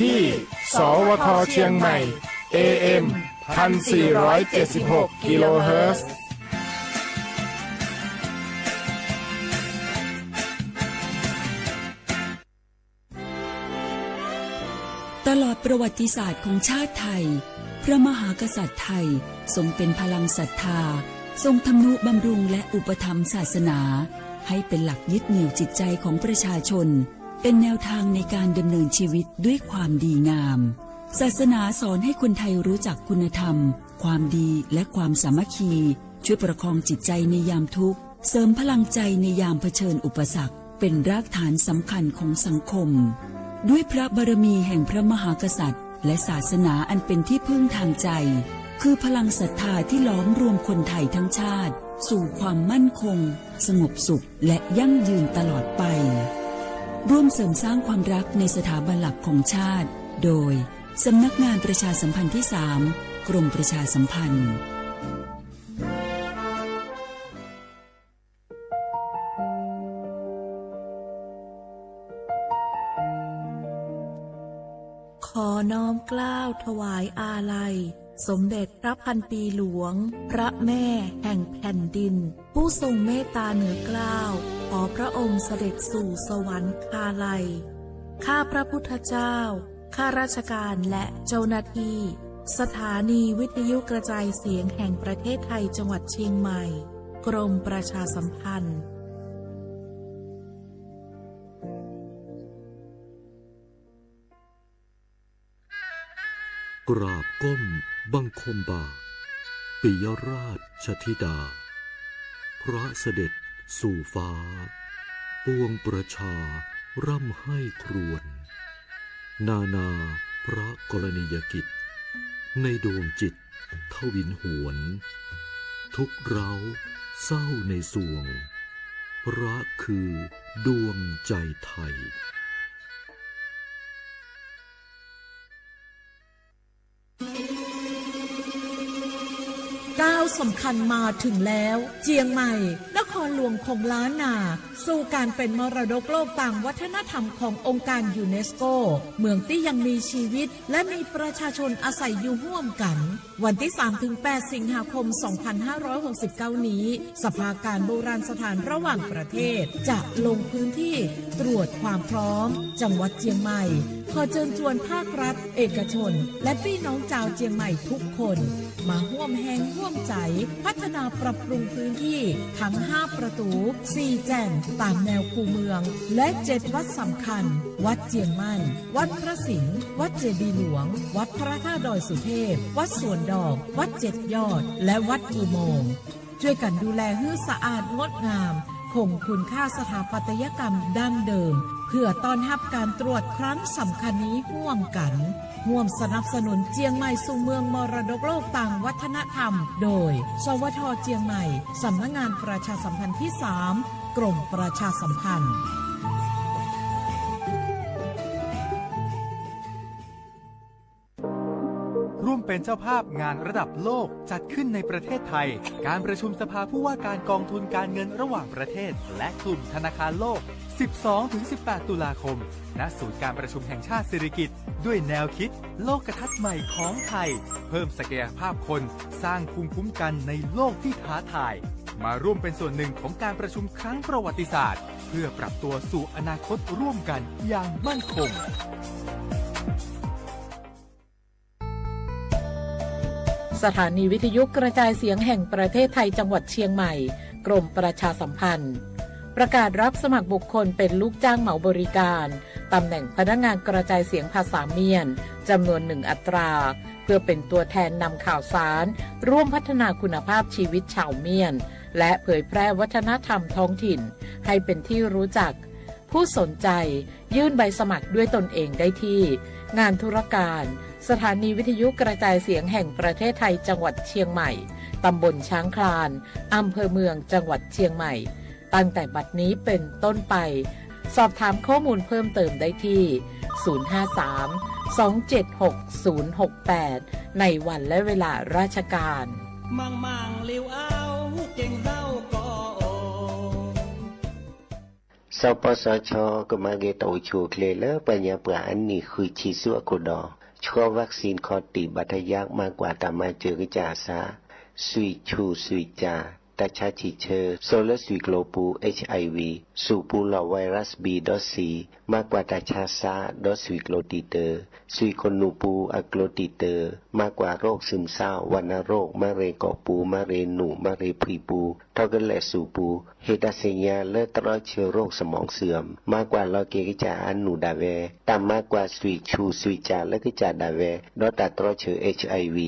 ที่ สวท เชียงใหม่ เอ เอ็ม พันสี่ร้อยเจ็ดสิบหก กิโลเฮิรตซ์ ตลอดประวัติศาสตร์ของชาติไทย พระมหากษัตริย์ไทยทรงเป็นพลังศรัทธา ทรงทำนุบำรุงและอุปถัมภ์ศาสนา ให้เป็นหลักยึดเหนี่ยวจิตใจของประชาชน เป็นแนวทางในการดำเนินชีวิตด้วยความดีงาม ศาสนาสอนให้คนไทยรู้จักคุณธรรม ความดี และความสามัคคี ช่วยประคองจิตใจในยามทุกข์ เสริมพลังใจในยามเผชิญอุปสรรค เป็นรากฐานสำคัญของสังคม ด้วยพระบารมีแห่งพระมหากษัตริย์ และศาสนาอันเป็นที่พึ่งทางใจ คือพลังศรัทธาที่หลอมรวมคนไทยทั้งชาติ สู่ความมั่นคง สงบสุข และยั่งยืนตลอดไป ร่วมเสริมสร้างความรักในสถาบันหลักของชาติ โดย สำนักงานประชาสัมพันธ์ที่สาม กรมประชาสัมพันธ์ ขอน้อมเกล้าถวายอาลัย สมเด็จพระพันปีหลวง พระแม่แห่งแผ่นดิน ผู้ทรงเมตตาเหนือเกล้า ขอพระองค์เสด็จสู่สวรรคาลัย ข้าพระพุทธเจ้า ข้าราชการและเจ้าหน้าที่ สถานีวิทยุกระจายเสียงแห่งประเทศไทยจังหวัดเชียงใหม่ กรมประชาสัมพันธ์ กราบก้มบังคมบาท ปิยราชธิดา พระเสด็จสู่ฟ้า ปวงประชาร่ำไห้ครวญ นานาพระกรณียกิจ ในดวงจิตทวินหวน ทุกข์ร้าวเศร้าในสวง พระคือดวงใจไทย ก้าวสำคัญมาถึงแล้ว เจียงใหม่ นครหลวงของล้านนา สู่การเป็นมรดกโลกตามวัฒนธรรมขององค์การยูเนสโก เมืองตี้ยังมีชีวิต และมีประชาชนอาศัยอยู่ร่วมกัน วันที่สามถึงแปดสิงหาคมสองพันห้าร้อยหกสิบเก้านี้ สภาการโบราณสถานระหว่างประเทศ จะลงพื้นที่ตรวจความพร้อม จังหวัดเจียงใหม่ ขอเชิญชวนภาครัฐ เอกชน และปี้น้องจาวเจียงใหม่ทุกคน มาฮ่วมแฮงฮ่วมใจ๋ พัฒนาปรับปรุงพื้นที่ทั้งห้าประตู สี่แจ่ง ตามแนวคูเมือง และเจ็ดวัดสำคัญ วัดเจียงมั่น วัดพระสิงห์ วัดเจดีย์หลวง วัดพระธาตุดอยสุเทพ วัดสวนดอก วัดเจ็ดยอด และวัดอุโมงค์ ช่วยกันดูแลหื้อสะอาดงดงาม คงคุณค่าสถาปัตยกรรมดั้งเดิม เพื่อต้อนรับการตรวจครั้งสำคัญนี้ฮ่วมกั๋น ฮ่วมสนับสนุนเจียงใหม่สู่เมืองมรดกโลกตางวัฒนธรรม โดย สวท เจียงใหม่ สำนักงานประชาสัมพันธ์ที่สาม กรมประชาสัมพันธ์ ร่วมเป็นเจ้าภาพงานระดับโลกจัดขึ้นในประเทศไทย การประชุมสภาผู้ว่าการกองทุนการเงินระหว่างประเทศ และกลุ่มธนาคารโลก สิบสองถึงสิบแปด ตุลาคม ณ ศูนย์การประชุมแห่งชาติสิริกิติ์ ด้วยแนวคิดโลกทัศน์ใหม่ของไทย เพิ่มศักยภาพคน สร้างภูมิคุ้มกันในโลกที่ท้าทาย มาร่วมเป็นส่วนหนึ่งของการประชุมครั้งประวัติศาสตร์ เพื่อปรับตัวสู่อนาคตร่วมกันอย่างมั่นคง สถานีวิทยุกระจายเสียงแห่งประเทศไทยจังหวัดเชียงใหม่ กรมประชาสัมพันธ์ ประกาศรับสมัครบุคคลเป็นลูกจ้างเหมาบริการ ตำแหน่งพนักงานกระจายเสียงภาษาเมียน จำนวนหนึ่งอัตรา เพื่อเป็นตัวแทนนำข่าวสาร ร่วมพัฒนาคุณภาพชีวิตชาวเมียน และเผยแพร่วัฒนธรรมท้องถิ่น ให้เป็นที่รู้จัก ผู้สนใจยื่นใบสมัครด้วยตนเองได้ที่ งานธุรการ สถานีวิทยุกระจายเสียงแห่งประเทศไทยจังหวัดเชียงใหม่ ตำบลช้างคลาน อำเภอเมืองจังหวัดเชียงใหม่ ตั้งแต่บัดนี้เป็นต้นไป สอบถามข้อมูลเพิ่มเติมได้ที่ ศูนย์ห้าสาม สองเจ็ดหก ศูนย์หกแปด ในวันและเวลาราชการ မ့ၢ်မ့ၢ်လၢအဝဲက့ၤသးကီးအိၣ် စီၤပီစီၤခၠီ ကမၤဂ့ၤတၢ်အိၣ်ဆူၣ်အိၣ်ချ့လၢပှၤညါပှၢ်အနံၣ်ဃုဆံဆူအခိၣ်ဒီး ဆှီ vaccine ခီၣ်တံၢ် ဘၣ်တယၢ် မၤကွၢ်တၢ်မၤစၢၤကစၢ်အသး, ဆွံၣ်ဆူၣ်ဆွံၣ်ကၠၣ် တၢ်ဆါဆံၣ်ဆၢ စိာ်လၢဆွံၣ်ကျိၤပူၤ HIV, ဆူၣ်ပူၤလီၢ် virus B ဒီး C, မၤကွၢ်တၢ်ဆါစါ ဒီးဆွံၣ်ကျိၤတံာ်တၢၢ်, ဆွံၣ်ခိၣ်နူာ်ပူၤအကျိၤတံာ်တၢၢ်, မၤကွၢ်ရိၣ် ซึมเศร้า, ဝဏ္ณโรค, မၤရ့ၣ်ကီၢ်ပူၤ, မၤရ့ၣ်နူာ်, မၤရ့ၣ်ဖှံပူၤ, ထီၣ်ကလဲာ်ဆူၣ်ပူၤ, ဟ့ၣ်တၢ်သ့ၣ်ညါလၢတြီဆၢရိၣ် สมองเสื่อม, မၤကွၢ်လီၤက့ၤကစၢ်အနူၢ်ဒၣ်ဝဲ, တၢ်မၤကွၢ်ဆွံၣ်ဆူၣ်ဆွံၣ်ကၠၣ်လၢကစၢ်ဒၣ်ဝဲ, ဒီးတၢ်တြီဆၢ HIV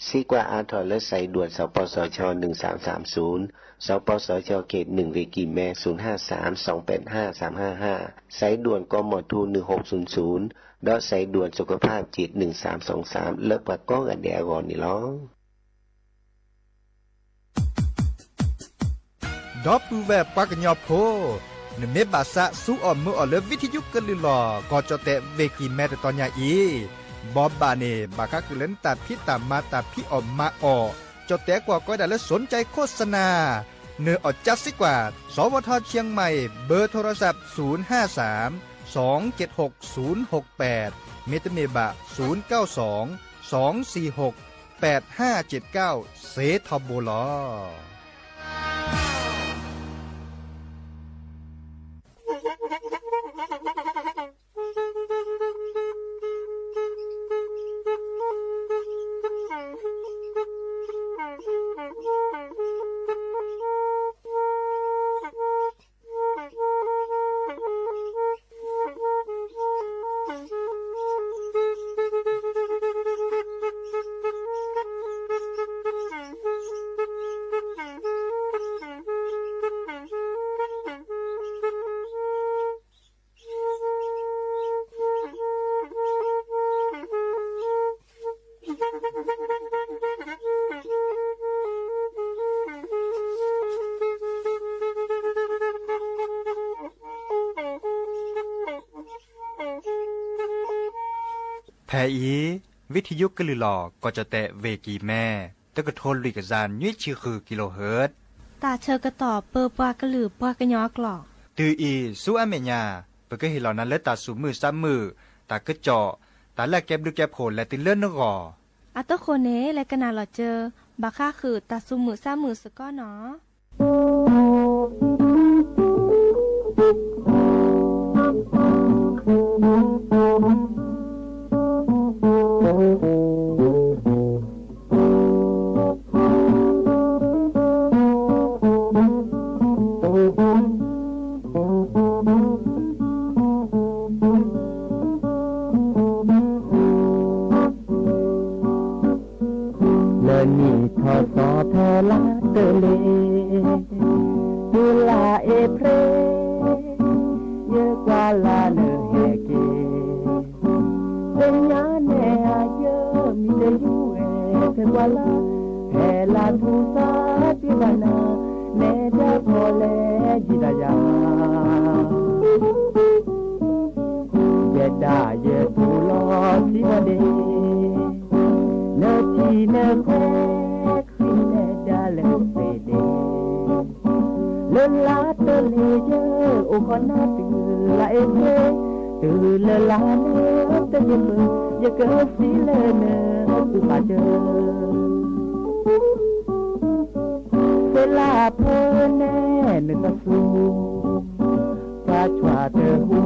စံးကွၢ်အါထီၣ်လၢ စးဒိၣ် စီၤပီစီၤခၠီ หนึ่งสามสามศูนย์, စီၤပီစီၤခၠီ เขตหนึ่ง ဝ့ၢ်ကံၢ်မဲ ศูนย์ห้าสาม สองแปดห้า สามห้าห้า, สายด่วน กมธ หนึ่งหกศูนย์ศูนย์, ဒီး สายด่วนสุขภาพจิต หนึ่งสามสองสาม လၢပှၤကိးဂၤဒဲးအဂီၢ်န့ၣ်လီၤ. ဒီပုၢ်ဝဲၢ်ပှၤကညီဖိ, နမ့ၢ်ဘၣ်သးစူအီၣ်မုာ်အီၣ်လၢ ဝံထယုကလုၢ်လီၢ် ကီၢ်ကၠီၣ်တဲၣ် ဝ့ၢ်ကံၢ်မဲ တတီၤညါအံၤ, ဘိးဘၣ်န့ၣ် ဘၣ်ဃးဃုာ်လၢနတၢ်ဖံးတၢ်မၤတၢ်ဖံးအီၣ်မၤအီၣ်, ကၠီၣ်တဲၣ်ကွၢ်ကီဒၣ်လၢ สนใจโฆษณา နအီၣ်ကၠါစံးကွၢ် สวท เชียงใหม่ เบอร์โทรศัพท์ ศูนย์ห้าสาม สองเจ็ดหก ศูนย์หกแปด မ့တမ့ၢ်ဘၣ် ศูนย์เก้าสอง สองสี่หก แปดห้าเจ็ดเก้า စ့ထီဘိလီၤ. ဖဲအံၤ ဝံထယုကလုၢ်လီၢ် ကီၢ်ကၠီၣ်တဲၣ် ဝ့ၢ်ကံၢ်မဲ တကထိလွံၢ်ကယၤနွံဆံဃုကံလိဟၢၣ်, တၢ်ဆၢကတီၢ်ပၢပှၤကလုာ်ပှၤကညီအကျိာ်, တုၤအံၤဆူအမဲာ်ညါ ပကဟ့ၣ်လီၤနၤလၢတၢ်သူၣ်မုာ်သးမုာ်, တၢ်ကစီၣ်, တၢ်လၢအကဲဘျုးကဲဖှိၣ်လဲၤတုၤလၢနဂီၢ်. အတဃိန့ၣ် လဲၤကနၣ်လီၤစၢၤ ဘၣ်ဃးဃုာ်တၢ်သူၣ်မုာ်သးမုာ်စ့ၢ်ကီးနီၤ. လၢနံၣ်ထီၣ်သီဖဲလါတလ့ၤ, တုၤလါအ့ဖြ့ၣ်, ယကွၢ်လၢနဟဲက့ၤ, လၢညါန့ၣ်အယၢမံၤတယုၢ်ဝဲ ဖဲပှၤလၢ ဖဲလါထူၣ်သးတ့ၢ်ဘၣ်နၤ, နဲဒၣ်ဖီလဲယံၤဒၣ်ယၤ ယဲဒၣ်ယဲတူၢ်လီၤထံဘီဒ့, နထံနခွဲး ဃံနဲဒၣ်လဲာ်သ့ဒ့, လၢလါတလ့ၤယဲအိၣ်ခီနၤတုၤလါအ့ဖြ့ၣ်, တုၤလၢလါမ့ၢ်တယဲၢ်ပၢၢ် ယကစံးလၢနကူၣ်ပာ်စၢၤ သ့လၢအဖၢနဲၣ်နသးဆူၣ်, ပှၤကွၢ်တဟူ,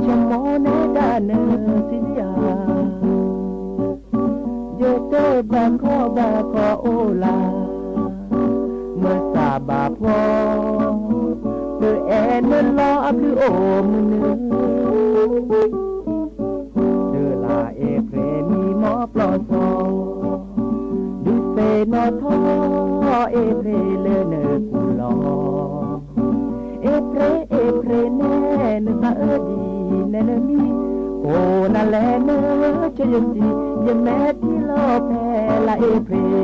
ဆိကမိၣ်နဲဒၣ်နစံးလံဧါ, ယတဘၣ်ခီဘၣ်ခီအိၣ်လၢ်, မုၢ်သးဘၣ်ဖှီၣ်, တအဲၣ်နလီၤအဘျုးအိၣ်မုာ်နုာ် တုၤလါအ့ဖြ့ၣ်မံမီၢ်ပျီသီ, ဒုးသ့ၣ်နီၣ်ထီၣ်အ့ဖြ့ၣ်လၢနကူၣ်လီၤ, အ့ဖြ့ၣ် အ့ဖြ့ၣ်နဲၣ် နသးအၢဒ်နဲၣ်နမံၤ, ကိးနၤလဲၣ်နဆၢယစံး, ယမဲာ်ထံလီၤဖဲလါအ့ဖြ့ၣ်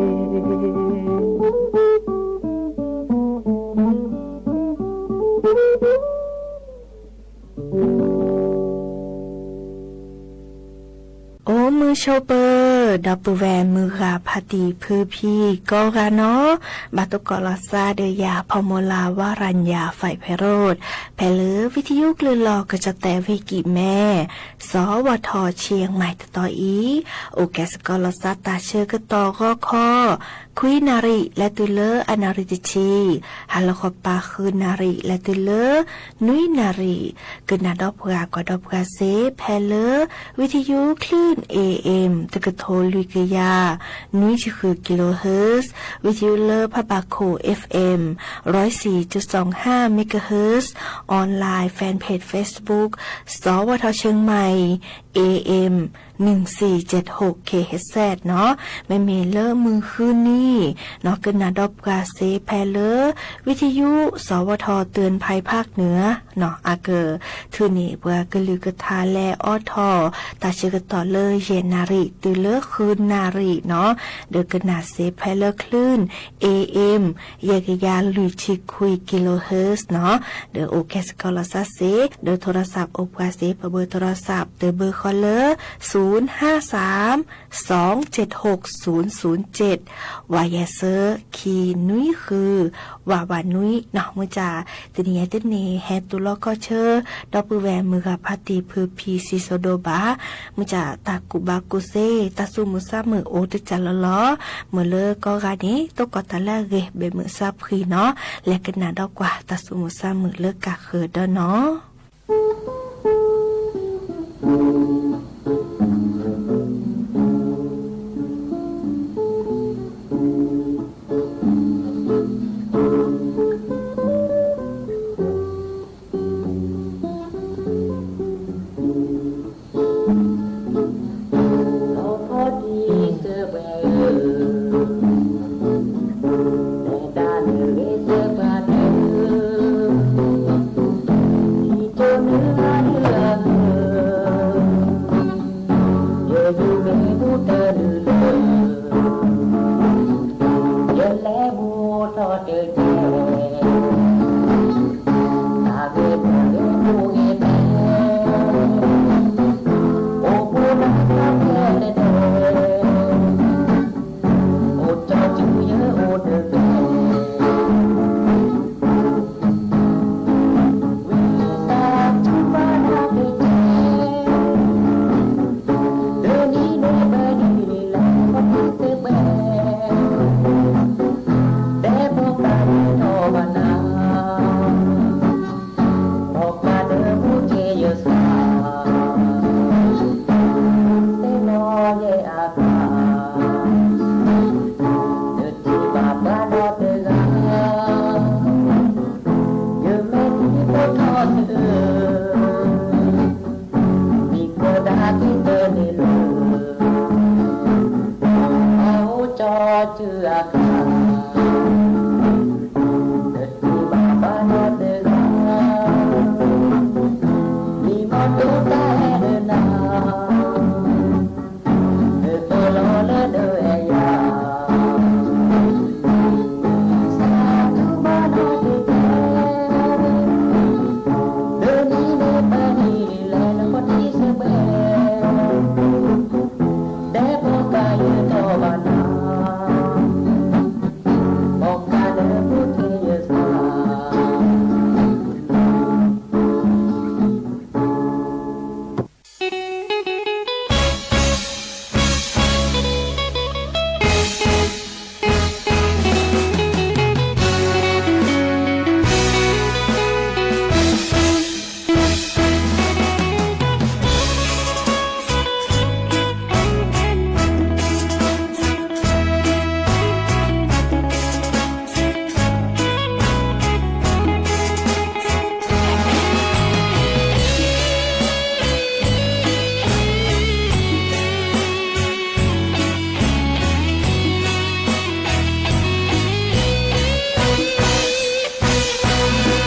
အိၣ်မုာ်ဆိးပၢၤ ဒီပုၢ်ဝဲၢ်မုၢ်ဂၤဖးတံၢ်ဖုဖံကိးဂၤနီၣ်, ဘၣ်သကိးလီၤသးဒီးယၤ ဖီမိၢ်လၢ် ဝါရၤညၣ် ဖဲးဖဲးရိၣ်, ဖဲလၢဝံသယုကလုၢ်လီၢ်ကစီၣ်သဲးဝ့ၢ်ကံၢ်မဲ စီၤဝီၤထီၣ်ဆံးအမါတတီၤအံၤ, အိၣ်ကဲစ့ၢ်ကီးလီၤသးတၢ်ဆၢကတီၢ်ဂီၤခီ ခွံနၣ်ရံၣ် လဲၤတုၤလၢအနၣ်ရံၣ်တဆံ, ဟါလီၤဃီၤပၤဃုနၣ်ရံၣ် လဲၤတုၤလၢ နွံနၣ်ရံၣ်, ကနၣ်ဒီးပှၤကွၢ်ဒီးပှၤစ့ ဖဲလၢ ဝံသယုကလုၢ် A M တကထိလွံၢ်ကယၤ နွံဆံဃု kilohertz, ဝံသယုလၢဖးဘၣ်ခိၣ် F M ร้อยสี่จุดสองห้า megahertz, online fan page Facebook စီၤဝီၤထီၣ်ဆံးအမါ A M หนึ่งสี่เจ็ดหก kilohertz နီၣ်, မ့မ့ၢ်လၢမုၢ်ဃုနံၤ နီၣ်ကနၣ်ဒီးပှၤစ့ဖဲလၢ ဝံသယု စီၤဝီၤထီၣ် เตือนภัยภาคเหนือ နီၣ် အက ထုးန့ၢ်ပှၤကလုၢ်ကထါလဲၤအိးထီၣ် တၢ်ဆၢကတီၢ်လၢယဲၢ်နၣ်ရံၣ် တုၤလၢဃုနၣ်ရံၣ်နီၣ်, ဒီးကနၣ်စ့ဖဲလၢကလုၢ် A M ယဲၢ်ကယၤလွံၢ်ဆံခွံ kilohertz နီၣ်, ဒီးအိၣ်ကဲစ့ၢ်ကီးလီၤသးစ့ ဒီးထိရစးအိၣ်ပှၤစ့ ပဘၢထိရစးတဘၢဃီလၢ ศูนย์ห้าสาม สองเจ็ดหกศูนย์ศูนย์เจ็ด ဝါယဲၢ်ဆၢ ခံနွံဃု ဝးဝးနွံနီၣ်, မုၢ်ကၢ် တနံၤအံၤတနံၤ ဟဲတူၢ်လိာ်ကီၢ်ဆၢ ဒီပုၢ်ဝဲၢ်မုၢ်ဂၤဖးတံၢ်ဖုဖံစံးစိၤဒိၣ်ဘၣ်, မုၢ်ကၢ်တၢ်ကူၣ်ဘၣ်ကူၣ်သ့ တၢ်သူၣ်မုာ်သးမုာ်အိၣ်တကၢ်လီၤလီၤ, မ့ၢ်လၢကိးဂၤန့ၣ် သကိးတၢ်လၢအဂ့ၤ ဘဲးမုာ်သးဖှံနီၣ်, လဲၤကနၣ်ဒီးကွၢ်တၢ်သူၣ်မုာ်သးမုာ်လၢကးဃၢၤဒီးနီၣ်.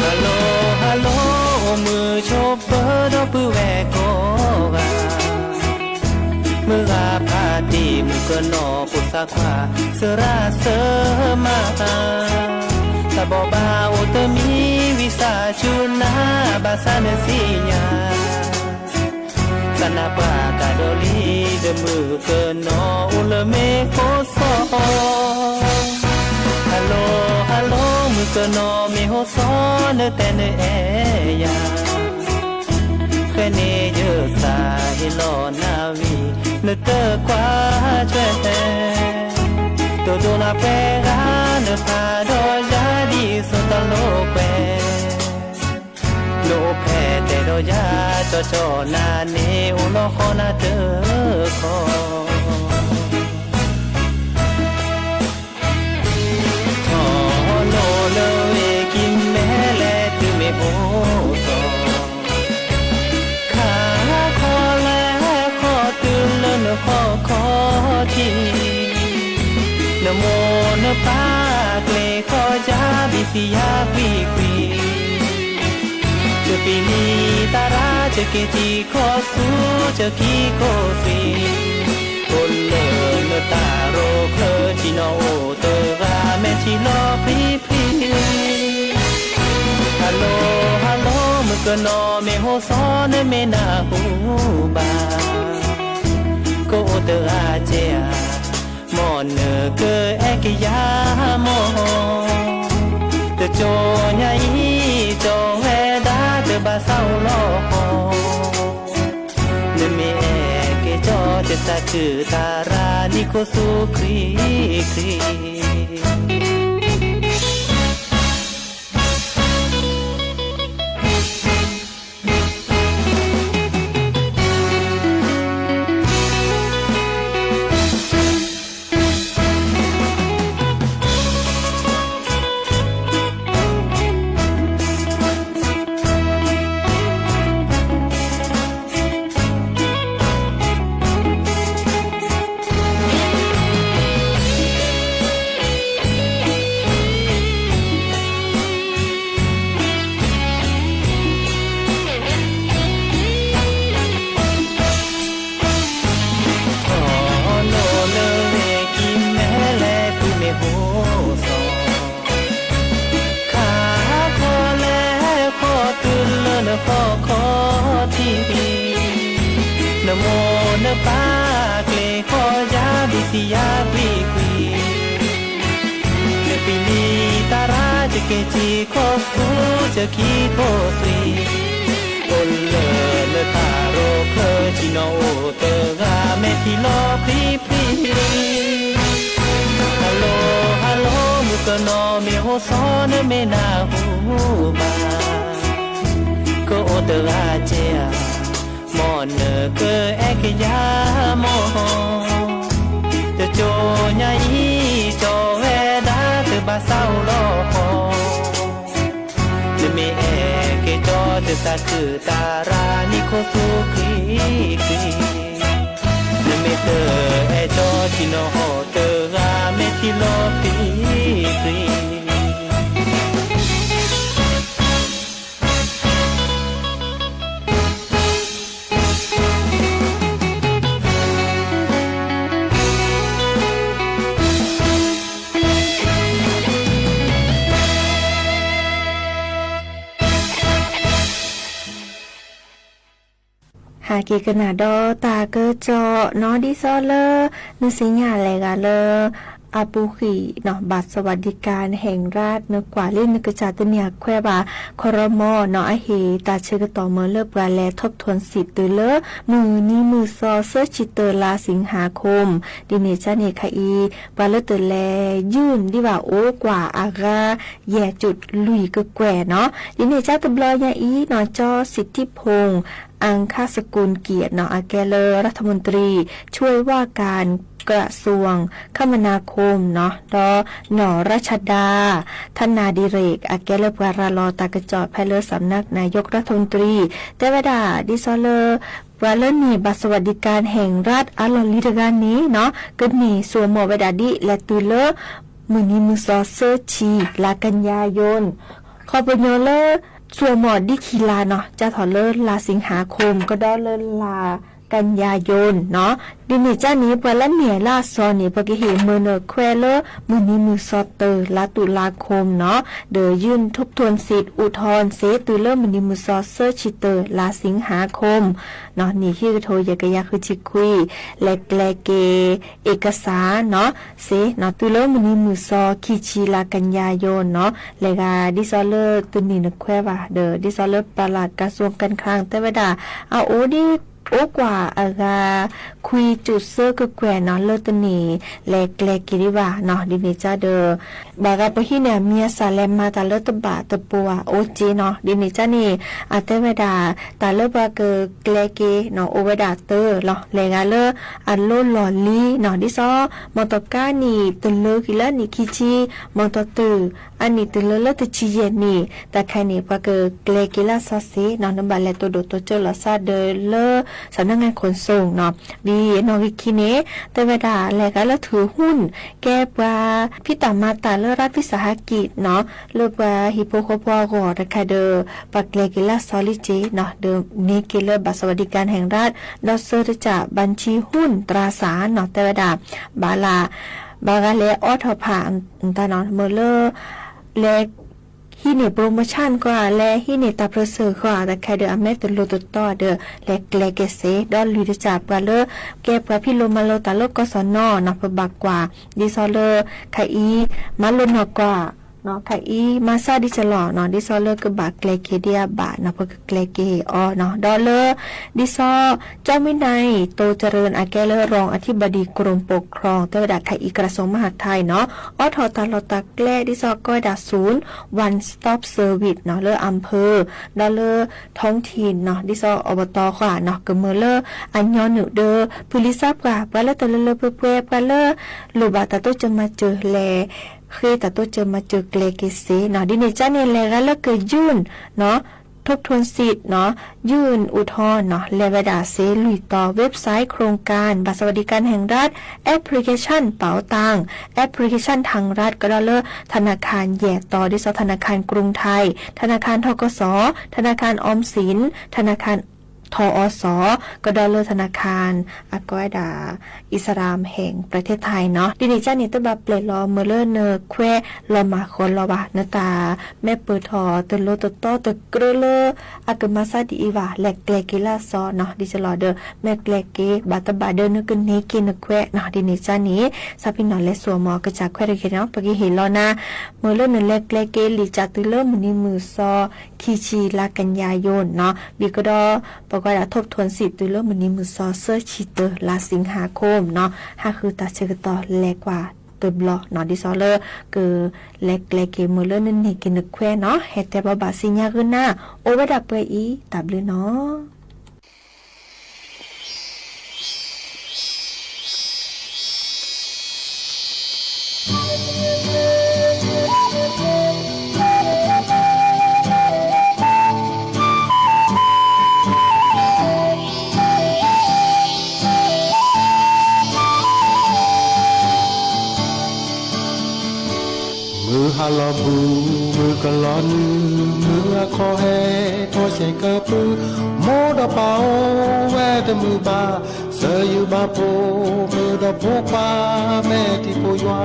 Hello hello အိၣ်မုာ်ဆိးပၢၤဒီပုၢ်ဝဲၢ်ကိးဂၤ, မုၢ်ဂၤဖးတံၢ်မုၣ်ကနီၤဖိသၣ်ခွါ သရၣ်သၢမါ, တၢ်ဘိးဘၣ်အိၣ်တမံၤဝံသးစူၤနၤ ဘၣ်ဆၣ်နသ့ၣ်ညါ သးနၢ်ပှၢ်ကဒီးလံ ဒီးမုၣ်ကနီၤ စီၤနတဲနအဲၣ်ယၤ, ဃဲန့ၣ်ယသးဟ့လီၤနၤဝံၤ နတကွၢ်ထွဲ, တိၢ်ဒိၣ်နၤပှဲၤဂၤ နဖးဒီးယၤဒ်သိးတၢ်လိာ်ကွဲ, နအိၣ်ဖဲတဲဒီးယၤ ကၠီကၠီနၤန့ၣ် အိၣ်လီၤဃီနၤတခီ ထီၣ်လိၤလၢဝ့ၢ်ကံၤမဲလဲၣ် တုၤမ့ၢ်အိၣ်သီ, ခါခီလဲၤဃီတုၤလၢနဟီၣ်ခီထံး, နမိၢ်နပၢ်ကျဲၤဃီယၤ ဘံၣ်သံယၤကွံာ်ကွံာ်, ယပံၤလံသရၣ် ယက့ၤထံကီၢ်ဆူ ယခံကိးသွံၣ်, အိၣ်လၢနတၢ်ရိၣ်ချၢ ထံၣ်နီၣ်အိၣ်တဂၤ မဲာ်ထံလီၤပြံပြံ ဟဲလိၤ ဟဲလိၤ မုၣ်ကနီၤ မ့ၢ်ဟိၣ်သီ နမ့ၢ်နၢ်ဟူဘၣ်, ကအိၣ်တဂၤကဲဧါ, မ်နကအဲၣ်ကယၤမီၢ်, တကၠိညါအံၤ ကၠီဝဲဒၣ် တဘၣ်သးအိၣ်လီၤဃီ, နမ့ၢ်အဲၣ်က့ၤကၠီ တသးခုတၢ်ရၤ နံၤခိၣ်သူခရံာ်ခရံာ် ထီၣ်လိၤလၢဝ့ၢ်ကံၤမဲလဲၣ် တုၤမ့ၢ်အိၣ်သီ, ခါခီလဲၤဃီတုၤလၢနဟီၣ်ခီထံး, နမိၢ်နပၢ်ကျဲၤဃီယၤ ဘံၣ်သံယၤကွံာ်ကွံာ်, ယပံၤလံသရၣ် ယက့ၤထံကီၢ်ဆူ ယခံကိးသွံၣ်, အိၣ်လၢနတၢ်ရိၣ်ချၢ ထံၣ်နီၣ်အိၣ်တဂၤ မဲာ်ထံလီၤပြံပြံ ဟဲလိၤ ဟဲလိၤ မုၣ်ကနီၤ မ့ၢ်ဟိၣ်သီ နမ့ၢ်နၢ်ဟူဘၣ်, ကအိၣ်တဂၤကဲဧါ, မ်နကအဲၣ်ကယၤမီၢ်, တကၠိညါအံၤ ကၠီဝဲဒၣ် တဘၣ်သးအိၣ်လီၤဃီ, နမ့ၢ်အဲၣ်က့ၤကၠီ တသးခုတၢ်ရၤ နံၤခိၣ်သူခရံာ်ခရံာ်, နမ့ၢ်တအဲၣ်ကၠီ ထံၣ်နီၣ်အိၣ်တဂၤ မဲာ်ထံလီၤပြံပြံ ဟဲက့ၤကနၣ်ဒီးတၢ်ကစီၣ်နီၤ ဒ်သိးလၢ နသ့ၣ်ညါလဲၤဂၤလၢ အပူၤကွံာ်နီၤ บัตรสวัสดิการแห่งรัฐ နကွၢ်လၢနကစၢ်တန့ၢ်အခွဲးဘၣ် ခီရမီနီၤ အဟ့ၣ်တၢ်ဆၢကတီၢ်မၢလၢပှၤလဲၤ ทบทวนสิทธิ์ တုၤလၢ မုၢ်နံၤမုၢ်သီ သၢဆံတၢ လါစံးဟးခိၣ် ဒ်န့ၣ်ကန့ၣ်ခါအံၤ ပှၤလၢတလဲၤ ยื่น ဒ်ဘၣ်အိၣ်ကွၢ်အဂၤ ယဲၢ်ကၠုၢ်လွံၢ်ကကွဲၢ်နီၤ ဒ်န့ၣ်ကတဘျီညါအံၤနီၤ ကၠီ สิทธิพงษ์ อังคสกุลเกียรติ နီၤ အကဲလၢ รัฐมนตรี ช่วยว่าการกระทรวงคมนาคม နီၤ ဒီး နီၢ်ရၢၡဒါ ธนาดิเรก အကဲလၢပှၤရၤလီၤတၢ်ကစီၣ်ဖဲလၢ สำนักนายกรัฐมนตรี တဲဝဲဒၣ် ဒ်သိးလၢ ပှၤလၢန့ၢ် บัตรสวัสดิการแห่งรัฐ အလီၢ်လံၤတဂၤန့ၣ်နီၤ ကန့ၢ်စိာ်မီၣ်ဝဲဒၣ်ဒ်လဲၣ်တုၤလၢ မုၢ်နံၤမုၢ်သီ သၢဆံ လါကညီယိၣ် ခီပညီလၢ စိာ်မီၣ်ဒ်ခံလါနီၤ စးထီၣ်လၢလါစံးဟးခိၣ် ကဒီးလၢလါက กันยายนနီၤ, ဒ်န့ၣ်ကၢ်န့ၣ် ပှၤလၢမဲာ်လၢအစီၤန့ၣ် ပှၤကဟ့ၣ်မုၢ်နၢၤခွဲးလၢ မုၢ်နံၤမုၢ်စီၤတၢၤ လါตุลาคมနီၤ, ဒီး ยื่นทบทวนสิทธิ์อุทธรณ์ စ့ တုၤလၢမုၢ်နံၤမုၢ်စီၤ ဆၢဆံတၢၤ လါสิงหาคมနီၤ, နံၣ်ဟံၣ်ကထိယဲၢ်ကယၤဃုဆံခွံ, လဲၤကျဲက့ၤ เอกสารနီၤ စ့နီၤ, တုၤလၢမုၢ်နံၤမုၢ်စီၤ ခံဆံ လါกันยายนနီၤ, လဲၤဂၤဒ်သိးလၢတန့ၢ်နခွဲးဘၣ်ဒီး ဒ်သိးလၢ ปลัดกระทรวงการคลัง တဲဝဲဒၣ် အအိၣ်ဒ် အိၣ်ကွၢ်အဂၤ ခွံကၠိၣ်စၢကကွဲၢ်နီၤ လၢတန့ၢ်လဲၤကျဲက့ၤဒံးဘၣ်နီၤ, ဒ်န့ၣ်ကၢ်ဒီး ဘၣ်ဂၤပဟံးန့ၢ်အမံၤအသၣ်လဲၤမၤတၢ်လၢတဘၣ်တပူၤဧါ အိၣ်က့နီၤ, ဒ်န့ၣ်ကၢ်န့ၣ် အတဲဝဲဒၣ် တၢ်လၢပှၤကကျဲက့ၤနီၤ အိၣ်ဝဲဒၣ်တၢ်လီၤ, လဲၤဂၤလၢအလီၢ်လီၢ်လံနီၤ, ဒ်သိး မီၢ်တီၢ်ကါနံၣ်တလၢက့ၤလၢအနံၣ်ခံဆံ, မီၢ်တီၢ်တုၤ အနံၣ်တုၤလၢလၢတဆံယဲၢ်နံၣ်, တၢ်ခါန့ၣ် ပှၤကကျဲက့ၤလၢစီၤစ့နီၤ, နဘၣ်လဲၤတိၢ်ဒိၣ်တိၢ်ကၠိလီၤဆီဒီးလၢ สำนักงานขนส่งနီၤ, ဒ်နီၣ်ဂံၢ်ခံန့ၣ် တဲဝဲဒၣ်လဲၤဂၤလၢ ถือหุ้น ကဲပှၤဖံးတၢ်မၤတၢ်လၢ รัฐวิสาหกิจနီၤ, လၢပှၤဟံၣ်ဖိဃီဖိအဂီၢ်တခါဒီး ပှၤကျဲက့ၤလၢစီၤလံက့နီၤ, ဒီးန့ၢ်က့ၤလၢဘၣ် สวัสดิการแห่งรัฐ ဒီးဆၢတစၢ် บัญชีหุ้นตราสารနီၤ, တဲဝဲဒၣ် ဘၣ်လၢ ဘၣ်ဂၤလဲၤအိးထီၣ်ဖး တၢ်နီၤ မ့ၢ်လၢ လဲၤ ဟံးန့ၢ် promotion ဃီဧါ, လဲၤဟံးန့ၢ်တၢ်ပြၢၤစၢၤဃီဧါ, တၢ်ခါဒီးအမဲာ်တလိၤတတီဒီး လဲၤကျဲက့ၤစ့, ဒီးလွံၢ်တစၢ်ပှၤလၢ ကဲပှၤဖံးလိမၤလိတၢ်လၢကီၢ်စီၣ်နီၤနီၤ, ပဘၣ်ကွၢ် ဒ်သိးလၢ ခါအံၤ မၤလိနီၢ်ကွၢ် ခါအံၤ မၤစၢ်ဒ်ကလီၤနီၤ, ဒ်သိးလၢကဘၣ်ကျဲက့ၤဒံးအဘၣ်နီၤ, ပကကျဲက့ၤအီၤနီၤ, ဒီးလၢ ဒ်သိး เจ้าวินัย โตเจริญ အကဲလၢ รองอธิบดีกรมปกครอง တဲဝဲဒၣ်ခါအံၤ กระทรวงมหาดไทยနီၤ, အိးထီၣ်တၢ်လီၢ်တၢ်ကျဲ ဒ်သိးကီးဝဲဒၣ် ศูนย์ one stop serviceနီၤ, လၢ อำเภอ ဒီးလၢ ท้องถิ่นနီၤ, ဒ်သိး อบต ဃီနီၤ, ကမၢလၢအညီနုၢ်ဒီး ဖုလံၤစၢ်ပှၢ် ပှၤလၢတလၢလၢပှဲၤပှဲၤ ပှၤလၢ လိၣ်ဘၣ်တၢ်တိစၢၤမၤစၢၤလဲၤ ဃ့တၢ်တိစၢၤမၤစၢၤကျဲက့ၤစ့နီၤ, ဒ်န့ၣ်ကၢ်န့ၣ် လဲၤဂၤလၢက ยื่นနီၤ ทบทวนสิทธิ์နီၤ, ยื่นอุทธรณ์နီၤ, လဲၤဝဲဒၣ်စ့လွံၢ်တီၤ เว็บไซต์โครงการบัตรสวัสดิการแห่งรัฐ แอปพลิเคชันเป๋าตัง แอปพลิเคชันทางรัฐ ကဒီးလၢ ธนาคาร ယဲၢ်တီၤ ဒ်သိး ธนาคารกรุงไทย ธนาคาร ทกส ธนาคารออมสิน ธนาคาร ทอส ကဒီးလၢ ธนาคาร အကီးဝဲဒၣ် อิสลามแห่งประเทศไทยနီၤ, ဒ်န့ၣ်ကၢ်န့ၣ် တဘၣ်ပျဲၢ်လီၤမ့ၢ်လၢနခွဲးလီၤမၢ်ဃီၤလီၤဘၣ်, နတၢ်မဲာ်ပၢၢ်ထီၣ်တလိၤတတီတကြၢးလၢ အကမၤစၢ်ဒ်အံၤဘၣ်, လဲၤကျဲက့ၤလၢစီၤနီၤ, ဒ်ကလီၤဒီး မဲာ်ကျဲက့ၤ ဘၣ်တဘၣ်ဒီးနကန့ၢ်က့ၤနခွဲးနီၤ, ဒ်န့ၣ်ကၢ်န့ၣ် ဆၢဖံနီၤလဲၤစိာ်မီၤကစၢ်ခွဲးတဂ့ၤနီၤ, ပကဟ့ၣ်လီၤနၤ မ့ၢ်လၢနလဲၤကျဲက့ၤလံာ်စၢ်တုၤလၢမုၢ်နံၤမုၢ်စီၤ ခံဆံ လါกันยายนနီၤ, ဘၣ်ကဒီး ပကွၢ်ဒၣ် ทบทวนสิทธิ์ တုၤလၢမုၢ်နံၤမုၢ်စီၤ ဆၢဆံတၢၤ လါสิงหาคมနီၤ, ဟးဃုတၢ်ဆၢကတီၢ်လဲၤကွၢ်တဘျီနီၤ, ဒ်သိးလၢ ကလဲၤကျဲက့ၤမ့ၢ်လၢနန့ၢ်က့ၤနခွဲးနီၤ, ဟဲတဲဘၣ်ဘၣ်စံညါဂုာ်နၤ, အိၣ်ဝဲဒၣ်ပှဲၤအံၤ တၢ်ဘျုးနီၤ. မုၢ်ဟါလီၤဘူး မုၢ်ကလီၤနုာ် မုၢ်အခီၣ်ဟဲထီၣ်ဆဲးကပူၤ, မိၢ်ဒီးပၢ်အိၣ်ဝဲတမုာ်ဘၣ်, စၢၤယုာ်ဘၣ်ဖိမုၣ်ဒီးဖိခွါ မဲာ်ထံဖိယွၤ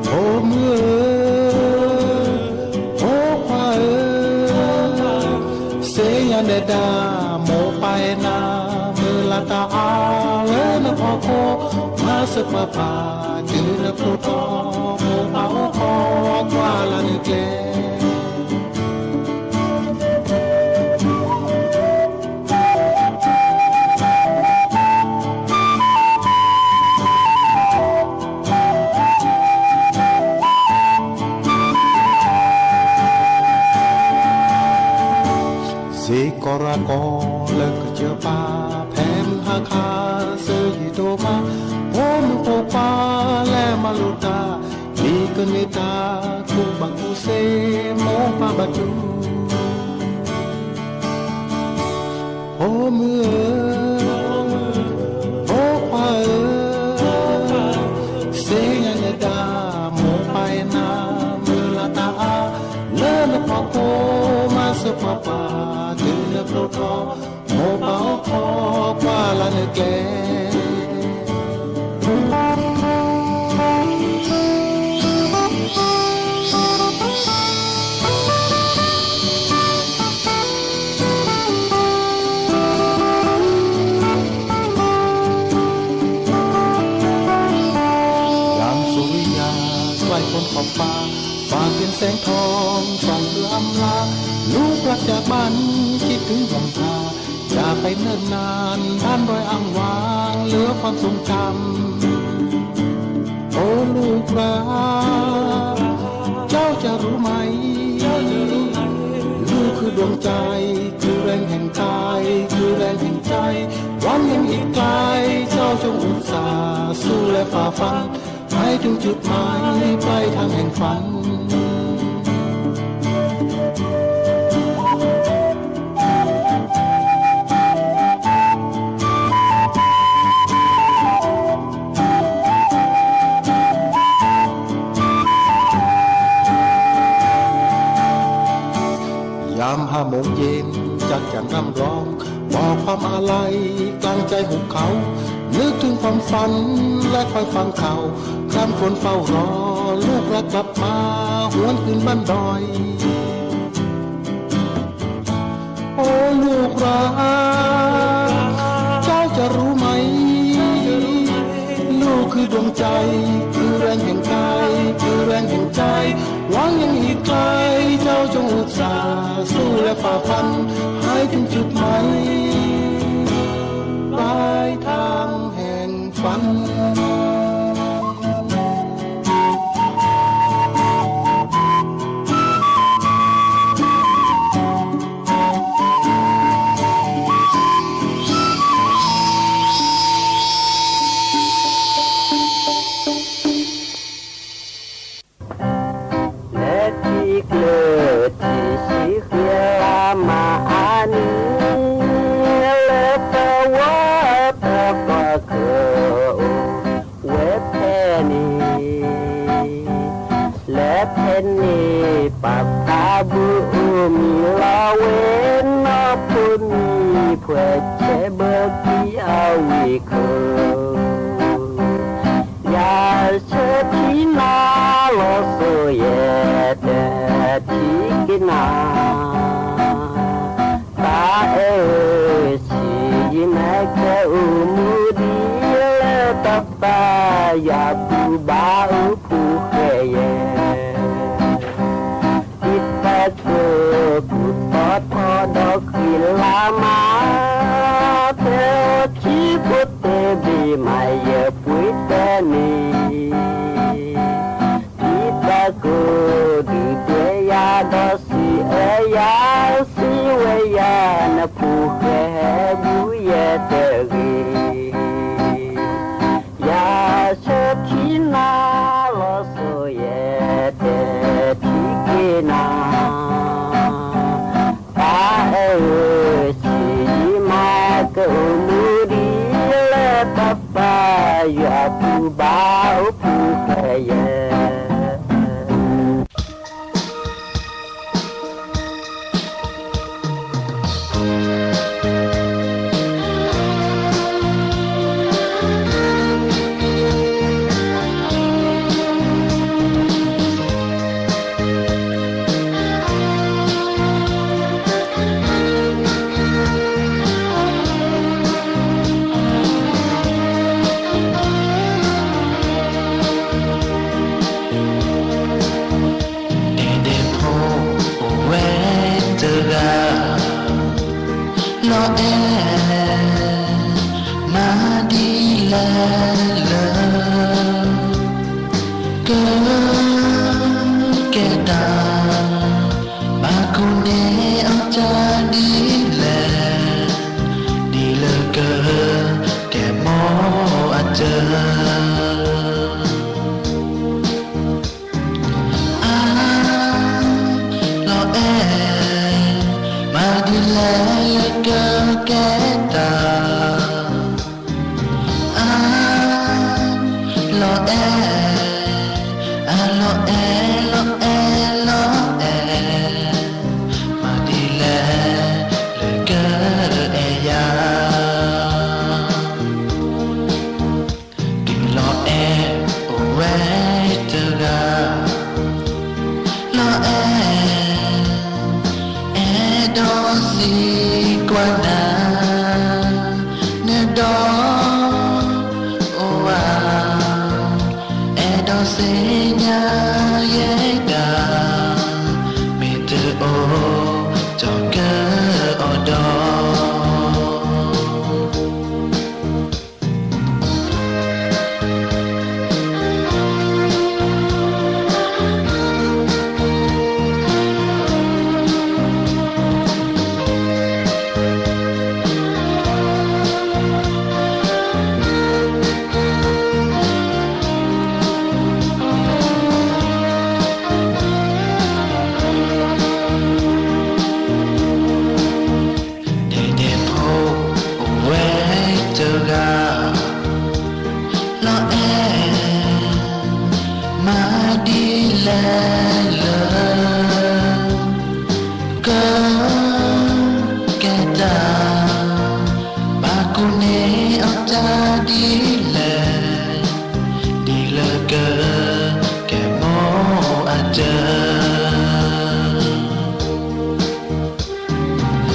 ဖိမုၣ်ဧၢ, ဖိခွါဧၢ, စ့ယၤနဲဒၣ် မိၢ်ပၢ်အဲၣ်နၤ မုၢ်လၢ်တၢ်အါလၢနဖီခိၣ်, မၤစၢၤပှၤပၢ် တုၤနဖျိထီၣ် မိၢ်ပၢ်အိၣ်ခိးကွၢ်လၢ်နကျဲ စ့ကီးရၤကီးလၢကစၢၢ်ပၢ် ဖဲမုၢ်ဟါခါ စၢၤယံၤဒိၣ်မး, ဖိမုၣ်ဖိခွါလဲၤမၤလိတၢ်, မံကန့ၢ်တၢ်ကူၣ်ဘၣ်ကူၣ်စ့ မိၢ်ပၢ်ဘၣ်တူၢ် ဖိမုၣ်ဧၢ, ဖိခွါဧၢ, စ့ယၤနဲဒၣ် မိၢ်ပၢ်အဲၣ်နၤ မုၢ်လၢ်တၢ်အါလၢနဖီခိၣ်, မၤစၢၤပှၤပၢ် တုၤနဖျိထီၣ် မိၢ်ပၢ်အိၣ်ခိး จากบ้านคิดถึงวันเก่า จากไปเนิ่นนาน บ้านดอยอ่างวาง เหลือความทรงจำ โอ้ลูกรัก เจ้าจะรู้ไหม ลูกคือดวงใจ คือแรงแห่งกาย คือแรงแห่งใจ หวังยังอีกไกล เจ้าจงอุตส่าห์สู้และฝ่าฟัน ให้ถึงจุดหมายปลายทางแห่งฝัน ยามห้าโมงเย็น จักจั่นร่ำร้อง บอกความอาลัย กลางใจหุบเขา นึกถึงความฝัน และคอยฟังข่าว คร่ำครวญเฝ้ารอ ลูกรักกลับมา หวนคืนบ้านดอย โอ้ลูกรัก เจ้าจะรู้ไหม ลูกคือดวงใจ คือแรงแห่งกาย คือแรงแห่งใจ หวังยังอีกไกล เจ้าจงอุตส่าห์สู้และฝ่าฟัน ให้ถึงจุดหมาย ปลายทางแห่งฝัน လၢထံကျၢၢ်ထံးဆံဃံလၤမၤအါနံၤ လၢပဝဲပပှၤကအိၣ်ဝဲဖဲန့ၣ် လၢဖဲန့ၣ် ပၢ်သးဘုအိၣ်မံၤလီၤဝဲ နီၢ်ဖိနံၤဖှဲးဆဲးဘၢသံအဝံၢ်ခိၣ် ယၤဆၢထံနၤလီၤစိၤယဲၢ်တထံၣ်က့ၤနၤ သးအဲၣ်ဧၢ ဆံးယံၤမၤကဲအိၣ်မူဒံးလၢတၢ်ပာ်ယွၤပူၤဘၣ်အိၣ်ဖှူဃဲယဲၢ် ဒ်သိးကၢၢ်ကူၣ်သီထီၣ်ဒီးဃံလၤမၤ ဖဲအိၣ်ထံဖိတဲဘ့ၣ်မၤယဲၢ်ပှ့ၤတဲန့ၣ် ဒ်သိးကၢၢ်ဒုးတဲယၤဒီးစံးအဲၣ်ယၤ စံးဝဲယၤ နဖှူဃဲဟဲဘူးယဲၢ်တဂ့ၤ ယၤဆၢထံနၤလီၤစိၤယဲၢ်တထံၣ်က့ၤနၤ သးအဲၣ်ဧၢ ဆံးယံၤမၤကဲအိၣ်မူဒံးလၢတၢ်ပာ်ယွၤပူၤဘၣ်အိၣ်ဖှူဃဲယဲၢ် ဒဲဒဲဖိအိၣ်ဝဲတဂၤ လီၤအဲၣ် မၤဒ်လဲၣ်လၢ ကကဲတၢ် ဘၣ်ကိးန့ၢ်အီၤတၢ်ဒ်လဲၣ်, ဒ်လၢကကဲမိၢ်အတၢ် အါ လီၤအဲၣ် မၤဒ်လဲၣ်လၢကကဲတၢ် အါ လီၤအဲၣ် အါ လီၤအဲၣ် လီၤအဲၣ် လီၤအဲၣ် မၤဒ်လဲၣ်လၢကအဲၣ်ယၤ ဒုးလီၤအဲၣ်အိၣ်ဝဲတဂၤ လီၤအဲၣ် အဲၣ်ဒိးစံးကွၢ်နၤ နဒီး အိၣ်ဧါ အဲၣ်ဒိးသ့ၣ်ညါယဲဒၣ် မ့ၢ်တအိၣ် ကၠီၤက တဂၤ လီၤအဲၣ် မၤဒ်လဲၣ်လၢ ကကဲတၢ် ဘၣ်ကူၣ်န့ၢ်အီၤတၢ်ဒ်လဲၣ် ဒ်လၢက ကဲမိၢ်အစၢၤ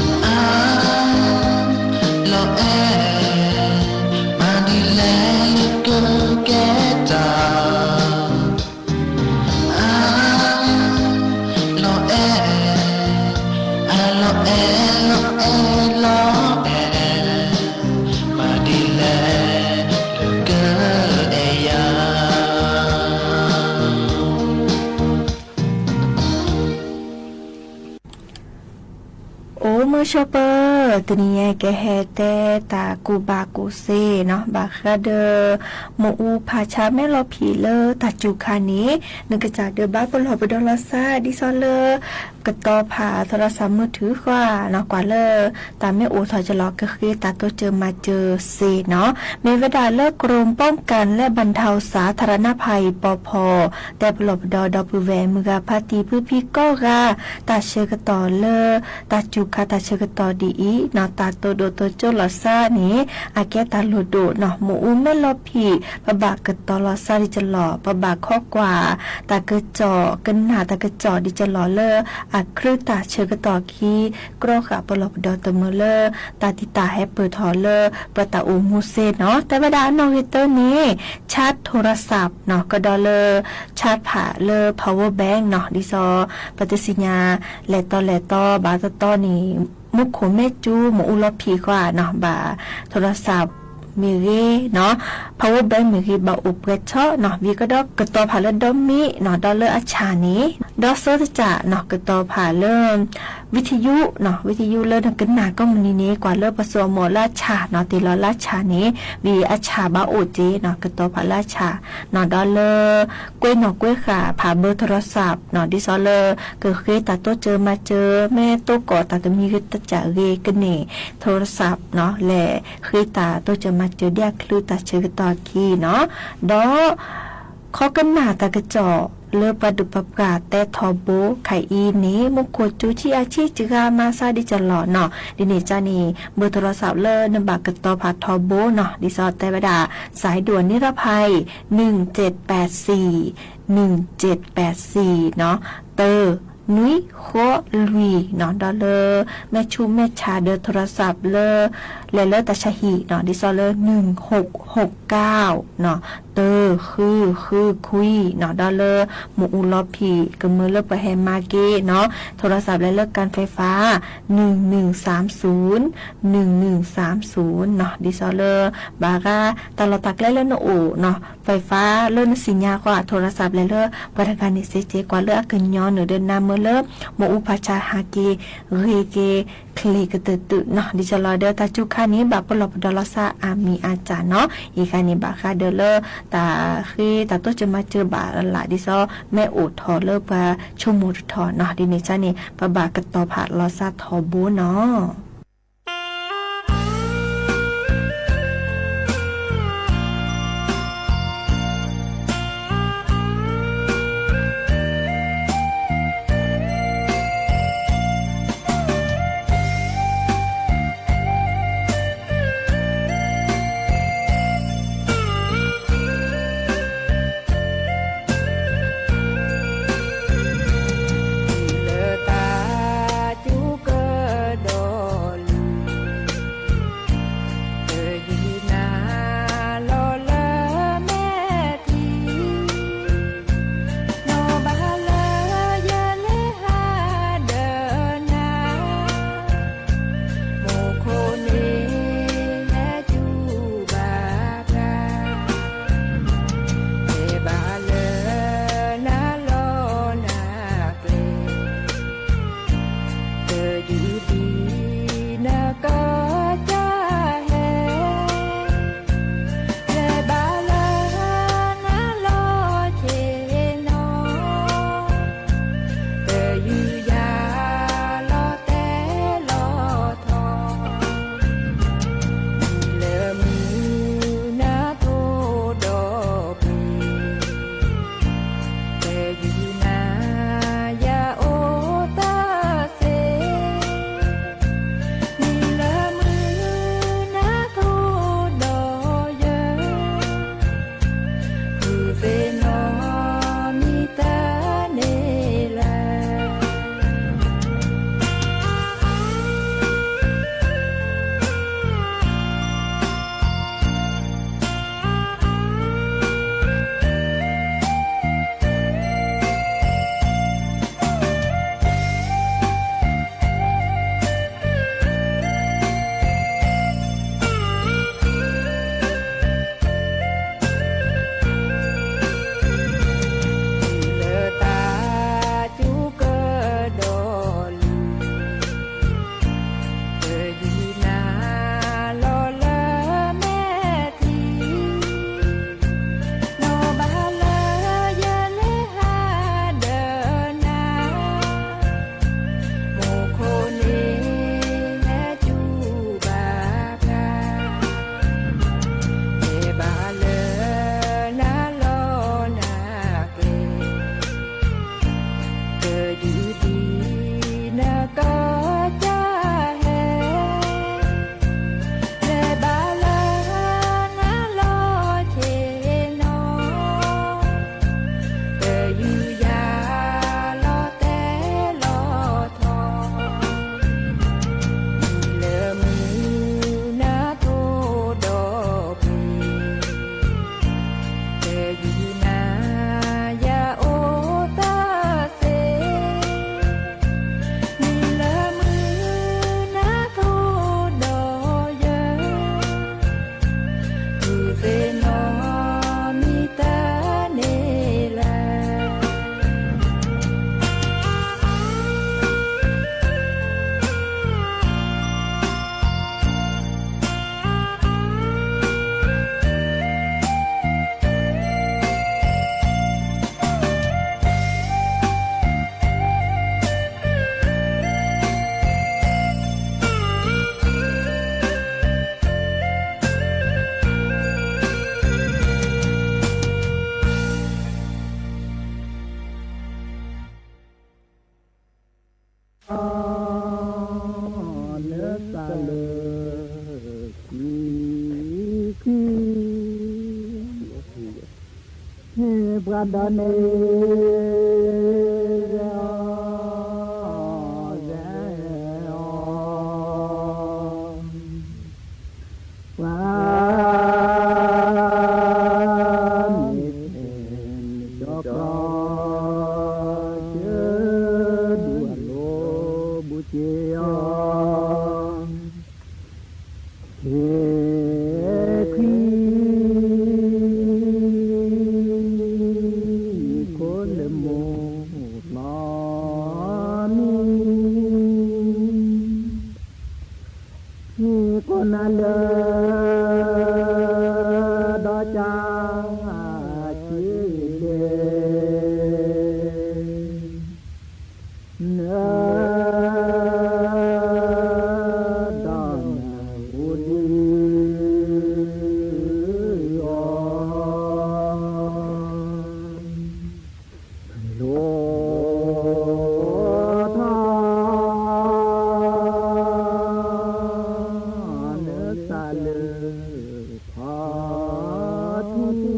အါ လီၤအဲၣ် မၤဒ်လဲၣ်လၢကကဲတၢ် အါ လီၤအဲၣ် အါ လီၤအဲၣ် လီၤအဲၣ် လီၤအဲၣ် မၤဒ်လဲၣ်လၢကအဲၣ်ယၤ အိၣ်မုာ်ဆိးပၢၤ တနံၤအံၤ ကဟဲတဲတၢ်ကူၣ်ဘၣ်ကူၣ်သ့နီၤ ဘၣ်ဃးဒီး မ့ၣ်အူဖးဆါမဲာ်လီၤဖံးလၢတၢ်စူၤခါန့ၣ် နကစၢ်ဒုးဘၣ်ပလီၢ်ပဒီလီၤစၢ် ဒ်သိးလၢ ကတီၤဖး โทรศัพท์มือถือ ဃီနီၤ ကွၢ်လၢ တၢ်မ့ၢ်အိၣ်ထီၣ်ကလီၤ ကဃ့တၢ်တိစၢၤမၤစၢၤစ့နီၤ မ့ၢ်ဝဲဒၣ်လၢ กรมป้องกันและบรรเทาสาธารณภัย ปภ တဲပလီၢ်ပဒီဒီပုၢ်ဝဲၢ်မုၢ်ဂၤဖါတံၢ်ဖုဖံကိးဂၤ တၢ်ဆၢကတီၢ်လၢ တၢ်စူၤခါတၢ်ဆၢကတီၢ်ဒ်အံၤနီၤ တၢ်တိဒိၣ်တိကၠိလီၤစၢ်န့ၣ် အကဲတၢ်လိၣ်ဒိၣ်နီၤ မ့ၣ်အူမဲာ်လီၤဖံး ပဘၣ်ကတီၤလီၤစၢ်ဒ်ကလီၤ ပဘၣ်ခိးကွၢ် တၢ်ကစီၣ် ကနၣ်တၢ်ကစီၣ်ဒ်ကလီၤလၢ အကြၢးတၢ်ဆၢကတီၢ်ခံ ကြီဃာ်ပလီၢ်ပဒီတမုာ်လၢ တၢ်တံာ်တာ်ဟဲပၢၢ်ထီၣ်လၢ ပတၢ်အိၣ်မူစ့နီၤ တဲဝဲဒၣ်အနီၣ်ဂံၢ်တၢန့ၣ် charge โทรศัพท์နီၤ ကဒီးလၢ charge ဖးလၢ power bank နီၤ ဒ်သိး ပတသ့ၣ်ညါ လဲၤတီလဲၤတီဘၣ်တတီန့ၣ် မူခိၣ်မ့ၢ်စူၤ မ့ၣ်အူလီၤဖံးဃီနီၤ ဘၣ် โทรศัพท์ မ့ၢ်ဂ့ၤနီၤ power bank မ့ၢ်ဂ့ၤ ဘၣ်အိၣ်ပှဲၤထီၣ်နီၤ ဝံၤကဒီးကတီၤဖးလၢဒီမံၤနီၤ ဒီးလၢအဆၣ်န့ၣ် ဒီးစၢတစးနီၤ ကတီၤဖးလၢ ဝံၤထယူနီၤ ဝံၤထယူလၢနကနၣ်ကိးမုၢ်နံၤန့ၣ် ကွၢ်လၢပစိာ်အမိၢ်လၢအဆၣ်နီၤ တ့ၢ်လီၤလၢအဆၣ်န့ၣ် ဝံၤအဆၣ်ဘၣ်အိၣ်တ့ၢ်နီၤ ကတီၤဖးလၢအဆၣ်နီၤ ဒီးလၢ ကွဲနီၣ်ကွဲဃာ်ဖးဘၢ โทรศัพท์နီၤ ဒ်သိးလၢ ကဃ့တၢ်တိစၢၤမၤစၢၤ မ့ၢ်တိကိးတၢ်တမံၤဂ့ၤတစးဂ့ၤ ကန့ၢ် โทรศัพท์နီၤ လဲၤဃ့တၢ်တိစၢၤမၤစၢၤ ဒ်အချုးတၢ်ဆၢကတီၢ်အခံနီၤ ဒီး ခီကနၣ်တၢ်ကစီၣ်လၢပှၤဒုးပှၤပှၢ်တဲထီဘိ ခါအံၤန့ၣ် မူခိၣ်စူၤဆံးအဆံးစှၤမၤစၢ်ဒ်ကလီၤနီၤ ဒ်န့ၣ်ကန့ၣ် เบอร์โทรศัพท์လၢနဘၣ်ကတီၤဖးထီဘိနီၤ ဒ်သိးတဲဝဲဒၣ် สายด่วนนิรภัย หนึ่งเจ็ดแปดสี่ หนึ่งเจ็ดแปดสี่နီၤ တၢ နွံဃိးလွံၢ်နီၤ ဒီးလၢ မဲာ်ဆူမဲာ်ဆါဒီး โทรศัพท์လၢ လဲၤလၢတၢ်ဆါဟံၣ်နီၤ ဒ်သိးလၢ หนึ่งหกหกเก้าနီၤ တၢ ဃု ဃု ခွံနီၤ ဒီးလၢ မ့ၣ်အူလီၤဖံး ကမၢလၢပှၤဟဲမၤက့ၤနီၤ โทรศัพท์လဲၤလၢ การไฟฟ้า หนึ่งหนึ่งสามศูนย์ หนึ่งหนึ่งสามศูนย์နီၤ ဒ်သိးလၢ ဘၣ်ဂၤ တၢ်လီၢ်တၢ်ကျဲလၢနအိၣ်နီၤ ไฟฟ้าလၢနသ့ၣ်ညါဃီ โทรศัพท์လဲၤလၢ ပှၤတဂၤန့ၣ်စ့ၢ်ကီး ကွၢ်လၢအကညီနုာ်ဒီးနၤမၢလၢ မ့ၣ်အူဖးဆါဟးက့ၤ ဂ့ၤက့ၤ ချ့ကတၢၢ်တုနီၤ ဒ်သိးလီၤဒီးတၢ်စူၤခါန့ၣ် ဘၣ်ပလီၢ်ပဒီလီၤစၢ်အါမံၤအါစှၤနီၤ အံၤခါန့ၣ် ဘၣ်ဃးဒီးလၢ တၢ်ဃ့တၢ်တိစၢၤမၤစၢၤဘၣ်လၢ်လၢ် ဒ်သိး မ့ၢ်အိၣ်ထီၣ်လၢပှၤဆိကမိၣ်တထီၣ်နီၤ ဒ်န့ၣ်ကန့ၣ် ပဘၣ်ကတီၤဖးလီၤစၢ်ထီဘိနီၤ. ပှၤဒီးန့ၣ် ယဲအီၤ ယဲအီၤ ပှၤမ့ၢ်တဲန့ၣ်ဒီးကျီ ယဒူၣ်အလိၤဘူးက့ၤအီၤ ဟ့ၣ်ခွံခိၣ်လၢမိၢ်လီၤမံၤ ဟ့ၣ်ကိးနၤလၢ ဒီးကၢ်က့ၤလဲၣ် န ဒီးနအိၣ်ဒံးအီၤ လိၣ်ထီၣ် နသးလၢ ဖီ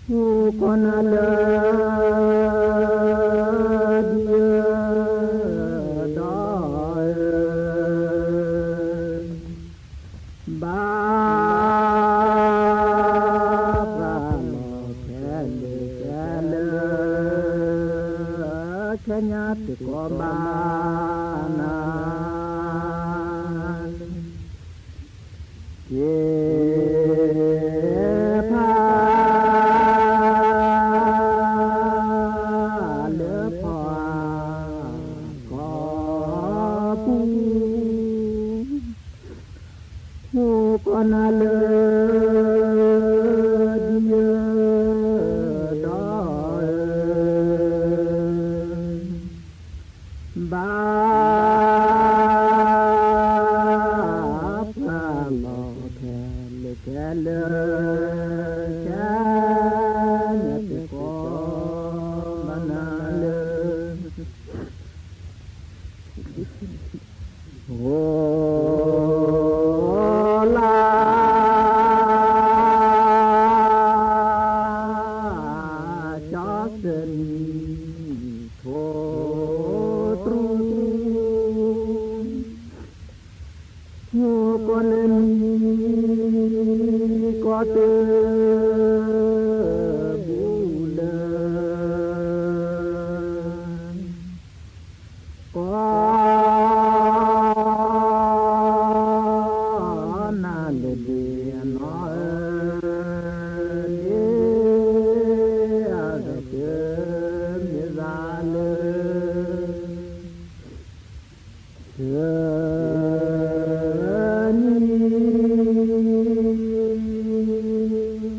ထူ ဟ့ၣ်ကိးနၤလၢ ဒ်အံၤဒီး ဘၣ် ပှၤလီၤခဲလၢာ်ခဲလၢာ် ခဲညါတကိးဘၣ်နၤ က့ၤဖး လၢဖီ ကီၢ်ပူၤ ဟ့ၣ်ကိးနၤလၢ ဒ်အံၤဒီး ဘၣ် ပှၤလီၤခဲလၢာ်ခဲလၢာ် ခဲညါတကိးဘၣ်နၤလၢ ဂီၤလၢ ကၠီသနံၤ ထိၣ်တြူၢ် ဟ့ၣ်ကိးနၤလၢ မံၤကီၢ်တၢ် ဘူးလၢ ကီၢ်နၤလၢဒ့အနီၢ်ဧၢ, ဒ့အဂၤတမ့ၢ်သးလၢ တနံၤ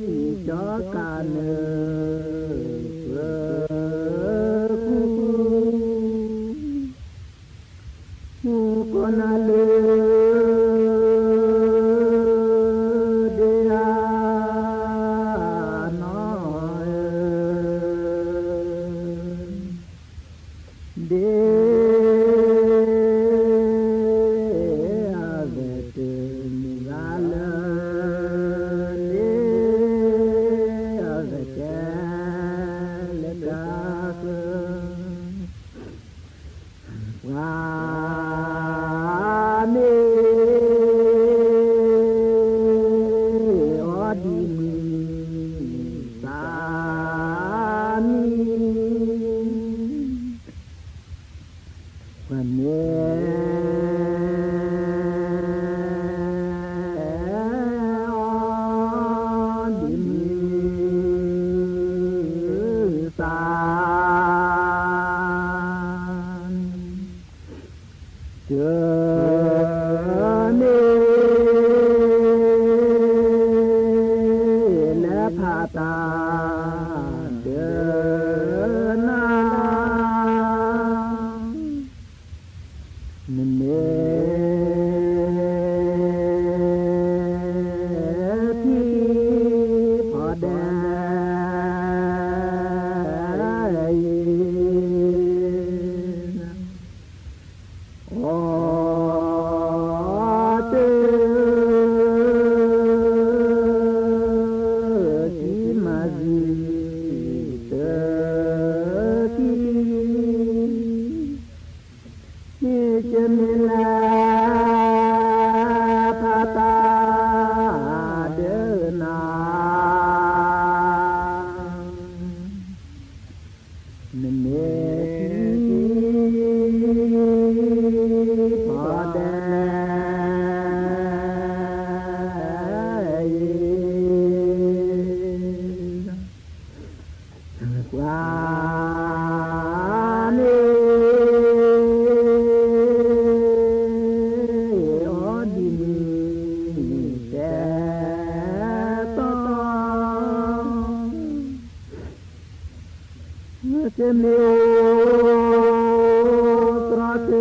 တမ့ၢ်အိၣ်သြီ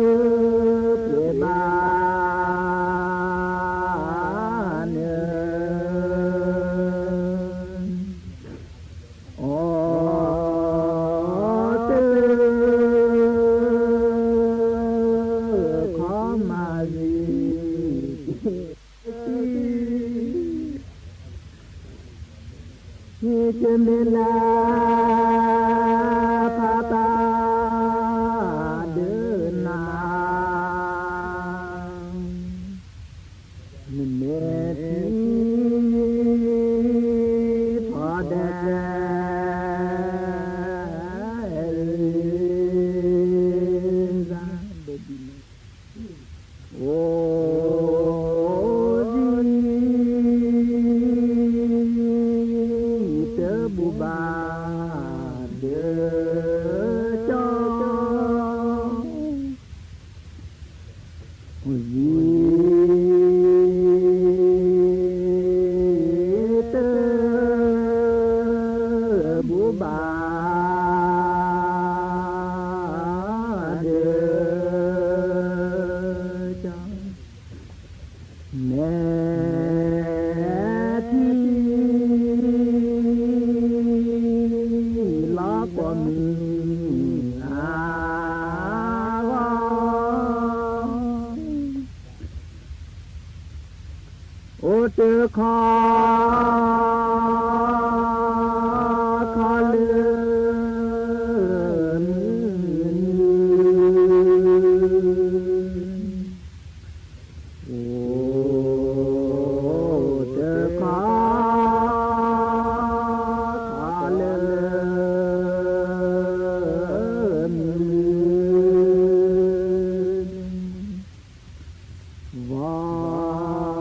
တနံၤ ယလၢကပှဲၤဘၣ်န့ၣ် အီ တ ခီမၤရံ တမ့ၢ်လၢ ဖးတၢ်ဒၢနၤ နမဲာ်ထံဖီဒဲး အိၣ်ဒံး တဘူၣ်ဘၣ်ဒၢကၠီ ယံ တဘူၣ်ဘၣ်ဒၢ မဲာ်ထံ လီၤကိးမုၢ်အဂီၢ် အိၣ်တခီခီလၢ အိၣ်တခီခီလၢ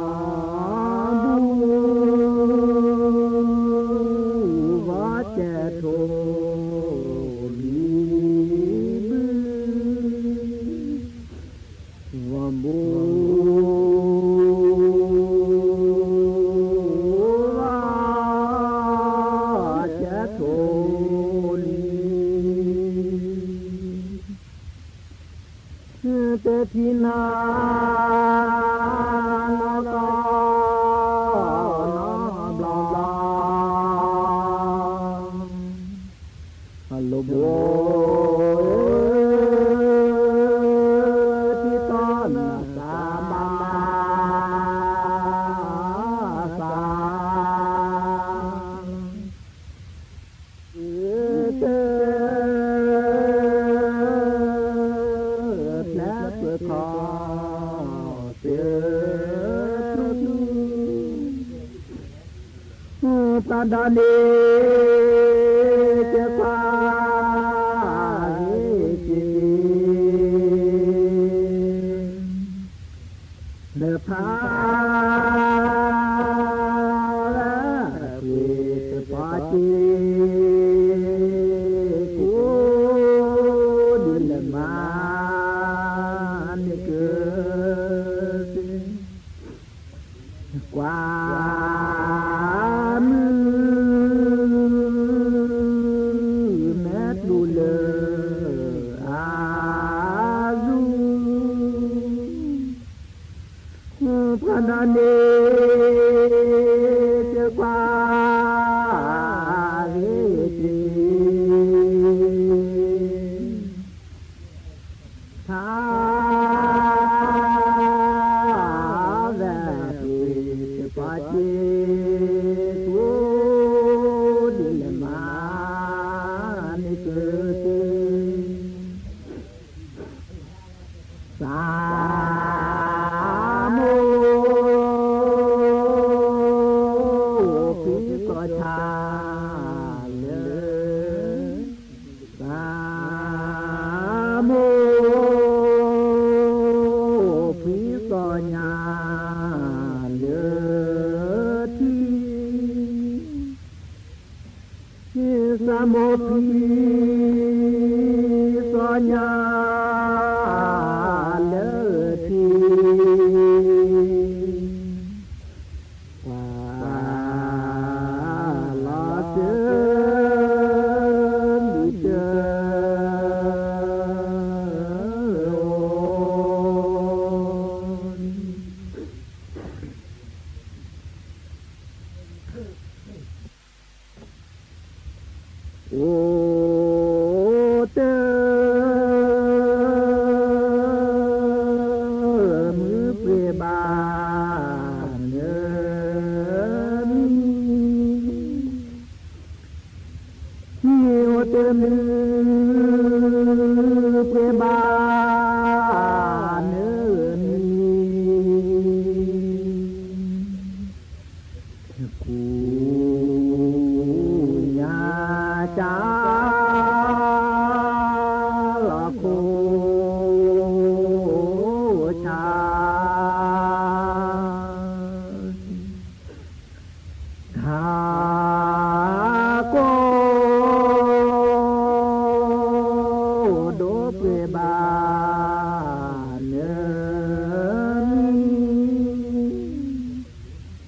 ဝီဘူၣ် ဝီကဲထိၣ်လံဘု ဝီဘူၣ် ဝီကဲထိၣ်လံ တထံၣ်နၤ နီၢ်ကီၢ်နီၢ်ဘျီဘျီ အလိၣ်ဘိ ထံတီနသးမၤသး တ ဖျဲးကွံာ်ခီ တထူ သးဒီန့ၣ် ကကွၢ်ဂ့ၤက့ၤ လၢဖး ကွံာ်တပှၢ်က့ၤ ကိးဒံးလၢမၤန့ၢ်က့ၤ ကွၢ် မုၢ်မဲာ်ကျိၤလၢ အါ စူ ဖးဒိၣ်န့ၣ် ကကွၢ် ဂ့ၤက့ၤ ဖး ဝဲ ကွံာ်တပှၢ်က့ၤ ကိးဒံးလၢမၤန့ၢ်က့ၤ စၤမိၣ် ဖှံသီညါလၢ စၤမိၣ် ဖှံသီညါလၢ ထံ စၤမိၣ် ဖှံသီညါလၢ အိၣ်တၢ် မုၢ်ပှ့ၤဘၣ်နမံၤ, မ့ၢ်အိၣ်တၢ် မုၢ်ပှ့ၤဘၣ်နမံၤ, ကူၣ်ညါစၢ်လီၤခိၣ်ဆၣ်, တၢ်ကိၢ်ဒိၣ်ပှ့ၤဘၣ်နမံၤ,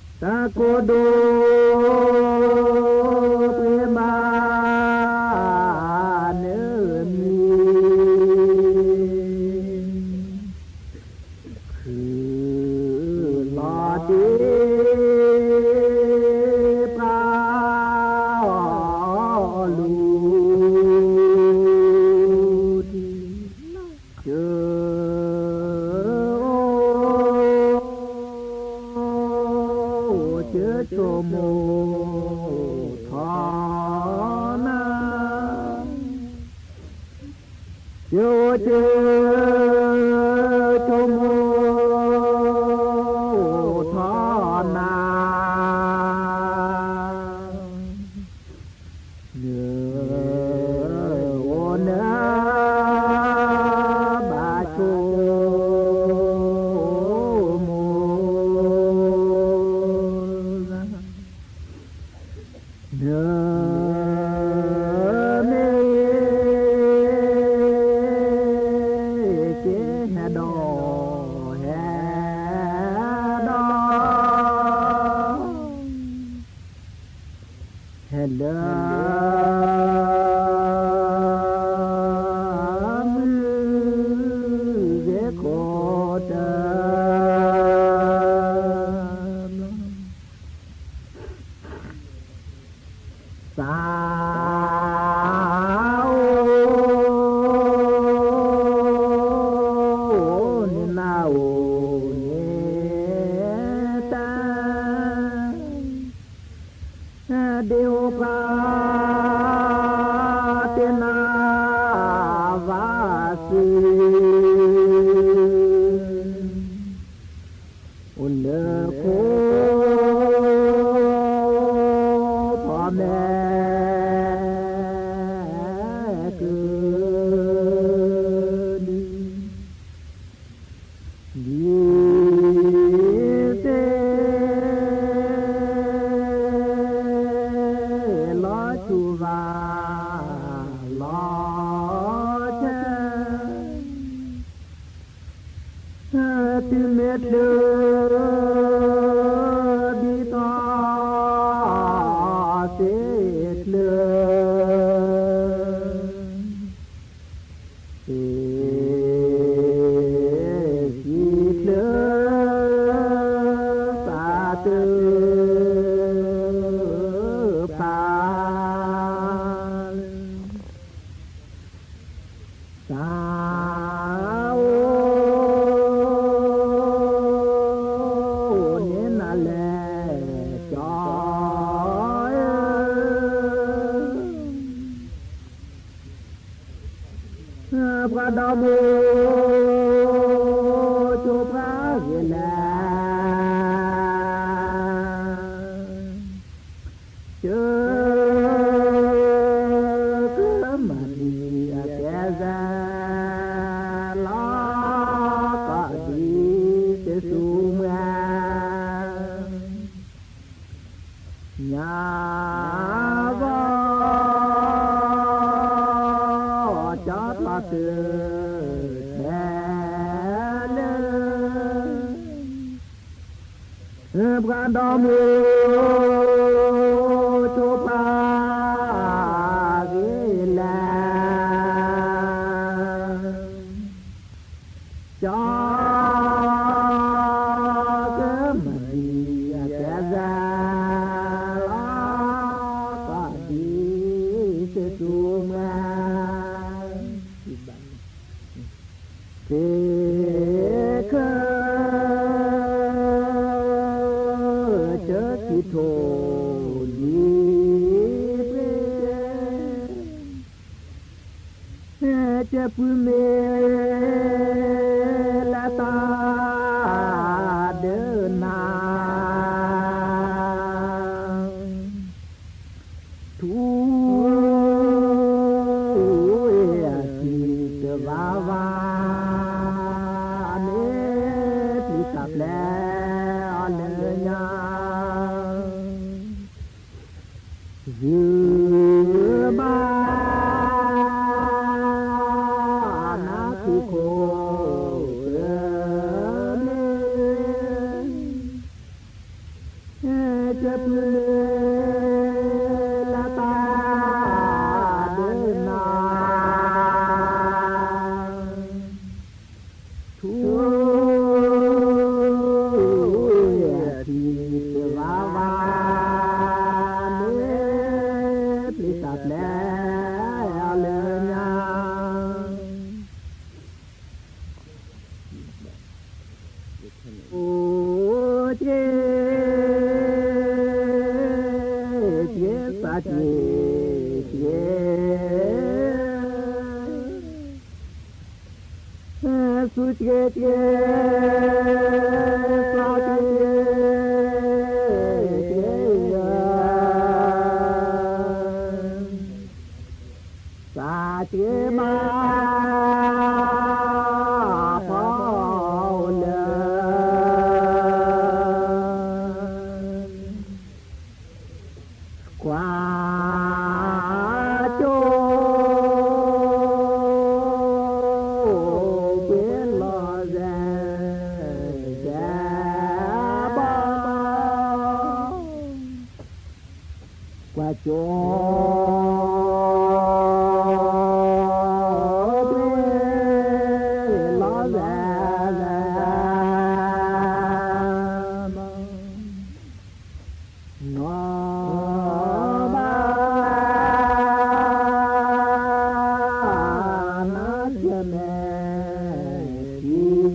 တၢ်ကိၢ်ဒိၣ် ပှ့ၤဘၣ်နမံၤ, ခုၣ်လီၤဒ့ပှၤအီၣ်လူၤ, ကၢ အိၣ်ကၢ ဆိကမိၣ်ထီၣ်နၤ, ကၢ အိၣ်ကၢ ဆိကမိၣ်ထီၣ်နၤ, နအိၣ်န ဘၣ်ဆိကမိၣ် နမ့ၢ်က့ၤဟဲဒီး ဟဲဒီး ဟဲလၢ မုၢ်ဂ့ၤခိၣ်တၢ် သးအိၣ်န့ၣ် နအိၣ်န့ၣ်တၢ် ဒ့အိၣ်ပှၤ တ့နၤဘၣ်စု အိၣ်လၢခိ ဖီမဲာ်ကဒု ဒ်သ့ၣ်လီၤဆူၣ်ဘၣ်လီၤဆဲး တုၤမ့ၢ်တၢ် ဒ်သိးသ့ၣ်ချၢ သ့ၣ်စံချၢ သးတဖၣ် သးအိၣ်န့ၣ်နၤလဲၣ် ကၠီဧၢ ပှၤဒီမါ ကၠိပှၤဂ့ၤလဲၣ် ကၢ ကမၤဒံးအကဲစဲ လီၤကီးဒ်သ့ၣ်သူမှဲ ညါဂီၤ ကၠီပှၤတၢ်ထဲလၢ ပှၤဒီမါ ကၠိပှၤဂ့ၤလဲၣ် ကၠီ ကမၤဒံးအကဲစဲ လီၤကီးဒ် ကဲပုၢ်မ့ၢ်လၢတၢ်ဒၢနၤ ထူဝဲအထံတဘၣ်ဘၣ် မ့ၢ်ပျံၤတၢ်ပျဲအီၤလၢညါ ယုၢ်ဘၣ်နၤသုးခိၣ်တဘ့ၣ် ကဲပုၢ်မ့ၢ်လၢတၢ်ဒၢနၤ ထူဝဲအထံတဘၣ်ဘၣ် မ့ၢ်ပျံၤတၢ်ပျဲအီၤလၢညါ အိၣ်က့ၤ က့ၤသးက့ၤက့ၤ ဆူက့ၤက့ၤ သးက့ၤက့ၤ သးက့ၤမၤ ဖီအိၣ်လၢ ကွၢ်ကၠိ ကွ့လီၤစဲ စဲဘီ ကွၢ်ကၠိ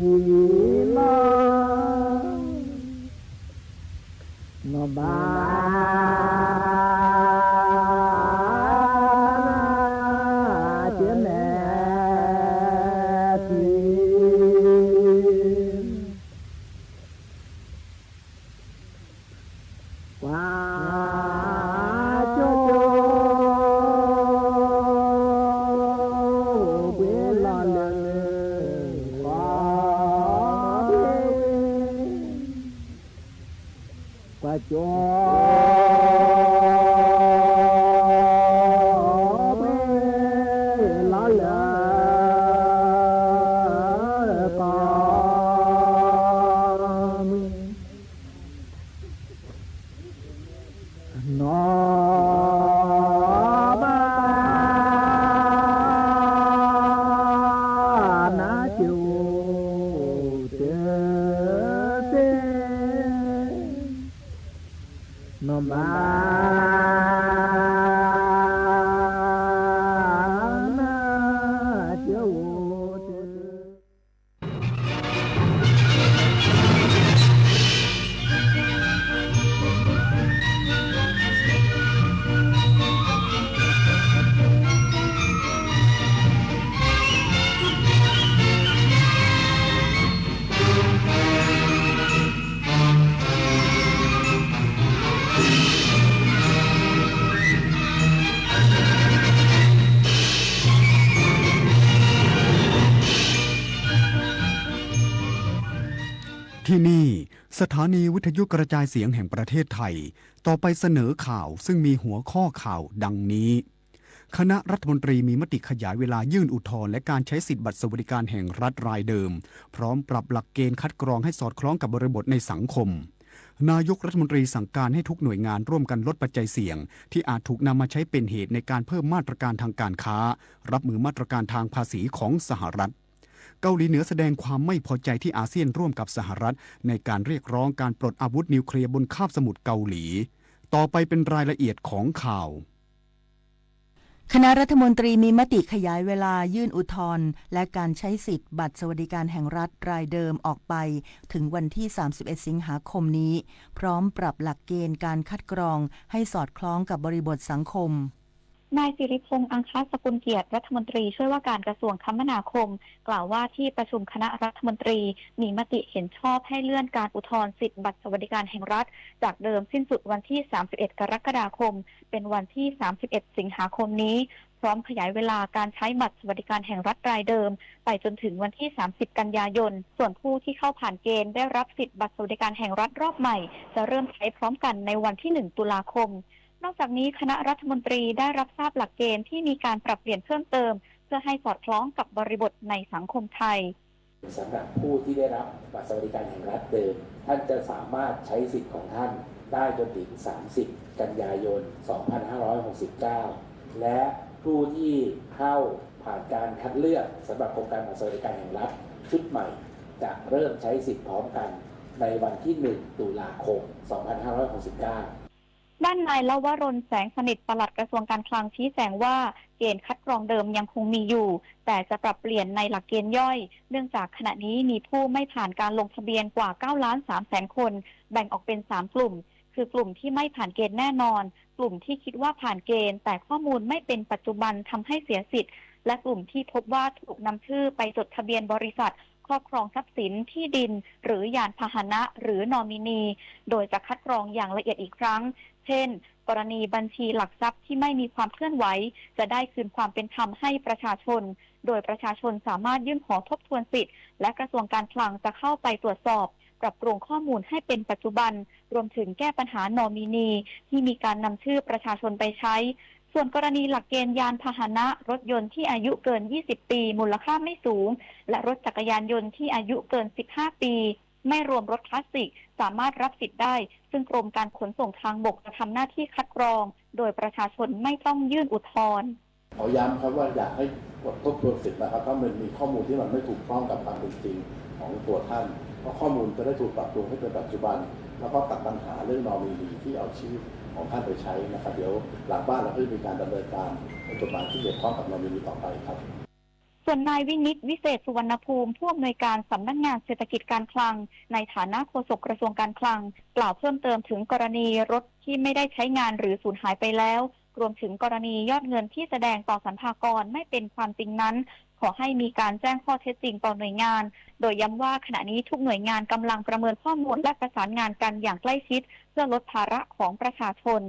ကွ့လီၤစဲ နီၢ် ဘၣ် နါကၠၢမဲာ်ထံလီၤ နီၢ် ဘၣ် နါကၠၢမဲာ်ထံ ကွၢ် ကၠိ ကွ့လီၤလၢ ဃီ ကွၢ်ကၠိ ကွ့လီၤလၢ ဃီ နီၢ် ဘၣ် နါကၠိ တ သ့ နီၢ် ဘၣ် နါကၠိ တ ที่นี่ สถานีวิทยุกระจายเสียงแห่งประเทศไทย ต่อไปเสนอข่าวซึ่งมีหัวข้อข่าวดังนี้ คณะรัฐมนตรีมีมติขยายเวลายื่นอุทธรณ์และการใช้สิทธิ์บัตรสวัสดิการแห่งรัฐรายเดิม พร้อมปรับหลักเกณฑ์คัดกรองให้สอดคล้องกับบริบทในสังคม นายกรัฐมนตรีสั่งการให้ทุกหน่วยงานร่วมกันลดปัจจัยเสี่ยง ที่อาจถูกนำมาใช้เป็นเหตุในการเพิ่มมาตรการทางการค้า รับมือมาตรการทางภาษีของสหรัฐ เกาหลีเหนือแสดงความไม่พอใจที่อาเซียนร่วมกับสหรัฐในการเรียกร้องการปลดอาวุธนิวเคลียร์บนคาบสมุทรเกาหลี ต่อไปเป็นรายละเอียดของข่าว คณะรัฐมนตรีมีมติขยายเวลายื่นอุทธรณ์และการใช้สิทธิ์บัตรสวัสดิการแห่งรัฐรายเดิมออกไปถึงวันที่ สามสิบเอ็ด สิงหาคมนี้ พร้อมปรับหลักเกณฑ์การคัดกรองให้สอดคล้องกับบริบทสังคม นายสิริพงษ์ อังคสกุลเกียรติ รัฐมนตรีช่วยว่าการกระทรวงคมนาคม กล่าวว่าที่ประชุมคณะรัฐมนตรีมีมติเห็นชอบให้เลื่อนการอุทธรณ์สิทธิ์บัตรสวัสดิการแห่งรัฐ จากเดิมสิ้นสุดวันที่ 31 กรกฎาคม เป็นวันที่ 31 สิงหาคมนี้ พร้อมขยายเวลาการใช้บัตรสวัสดิการแห่งรัฐรายเดิม ไปจนถึงวันที่ 30 กันยายน ส่วนผู้ที่เข้าผ่านเกณฑ์ได้รับสิทธิ์บัตรสวัสดิการแห่งรัฐรอบใหม่ จะเริ่มใช้พร้อมกันในวันที่ 1 ตุลาคม นอกจากนี้คณะรัฐมนตรีได้รับทราบหลักเกณฑ์ที่มีการปรับเปลี่ยนเพิ่มเติม เพื่อให้สอดคล้องกับบริบทในสังคมไทย สำหรับผู้ที่ได้รับบัตรสวัสดิการแห่งรัฐเดิม ท่านจะสามารถใช้สิทธิ์ของท่านได้จนถึง 30 กันยายน 2569 และผู้ที่เข้าผ่านการคัดเลือกสำหรับโครงการบัตรสวัสดิการแห่งรัฐชุดใหม่ จะเริ่มใช้สิทธิ์พร้อมกันในวันที่ 1 ตุลาคม 2569 ด้านนายลวรน แสงสนิท ปลัดกระทรวงการคลังชี้แจงว่า เกณฑ์คัดกรองเดิมยังคงมีอยู่ แต่จะปรับเปลี่ยนในหลักเกณฑ์ย่อย เนื่องจากขณะนี้มีผู้ไม่ผ่านการลงทะเบียนกว่า 9 ล้าน 3 แสนคน แบ่งออกเป็น 3 กลุ่ม คือกลุ่มที่ไม่ผ่านเกณฑ์แน่นอน กลุ่มที่คิดว่าผ่านเกณฑ์ แต่ข้อมูลไม่เป็นปัจจุบันทำให้เสียสิทธิ์ และกลุ่มที่พบว่าถูกนำชื่อไปจดทะเบียนบริษัท ครอบครองทรัพย์สิน ที่ดิน หรือยานพาหนะ หรือนอมินี โดยจะคัดกรองอย่างละเอียดอีกครั้ง เช่น กรณีบัญชีหลักทรัพย์ที่ไม่มีความเคลื่อนไหว จะได้คืนความเป็นธรรมให้ประชาชน โดยประชาชนสามารถยื่นขอทบทวนสิทธิ์ และกระทรวงการคลังจะเข้าไปตรวจสอบ ปรับปรุงข้อมูลให้เป็นปัจจุบัน รวมถึงแก้ปัญหานอมินี ที่มีการนำชื่อประชาชนไปใช้ ส่วนกรณีหลักเกณฑ์ยานพาหนะ รถยนต์ที่อายุเกิน 20 ปี มูลค่าไม่สูง และรถจักรยานยนต์ที่อายุเกิน 15 ปี ไม่รวมรถคลาสสิก สามารถรับสิทธิ์ได้ ซึ่งกรมการขนส่งทางบกจะทำหน้าที่คัดกรอง โดยประชาชนไม่ต้องยื่นอุทธรณ์ ขอย้ำครับว่าอยากให้กดทบทวนสิทธิ์นะครับ ถ้ามันมีข้อมูลที่มันไม่ถูกต้องกับความเป็นจริงของตัวท่าน เพราะข้อมูลจะได้ถูกปรับปรุงให้เป็นปัจจุบัน แล้วก็ตัดปัญหาเรื่องนอมินีที่เอาชื่อของท่านไปใช้นะครับ เดี๋ยวหลังบ้านเราก็จะมีการดำเนินการในกฎหมายที่เกี่ยวข้องกับนอมินีต่อไปครับ ส่วนนายวินิจ วิเศษสุวรรณภูมิ ผู้อำนวยการสำนักงานเศรษฐกิจการคลัง ในฐานะโฆษกกระทรวงการคลัง กล่าวเพิ่มเติมถึงกรณีรถที่ไม่ได้ใช้งานหรือสูญหายไปแล้ว รวมถึงกรณียอดเงินที่แสดงต่อสรรพากรไม่เป็นความจริงนั้น ขอให้มีการแจ้งข้อเท็จจริงต่อหน่วยงาน โดยย้ำว่าขณะนี้ทุกหน่วยงานกำลังประเมินข้อมูลและประสานงานกันอย่างใกล้ชิด เพื่อลดภาระของประชาชน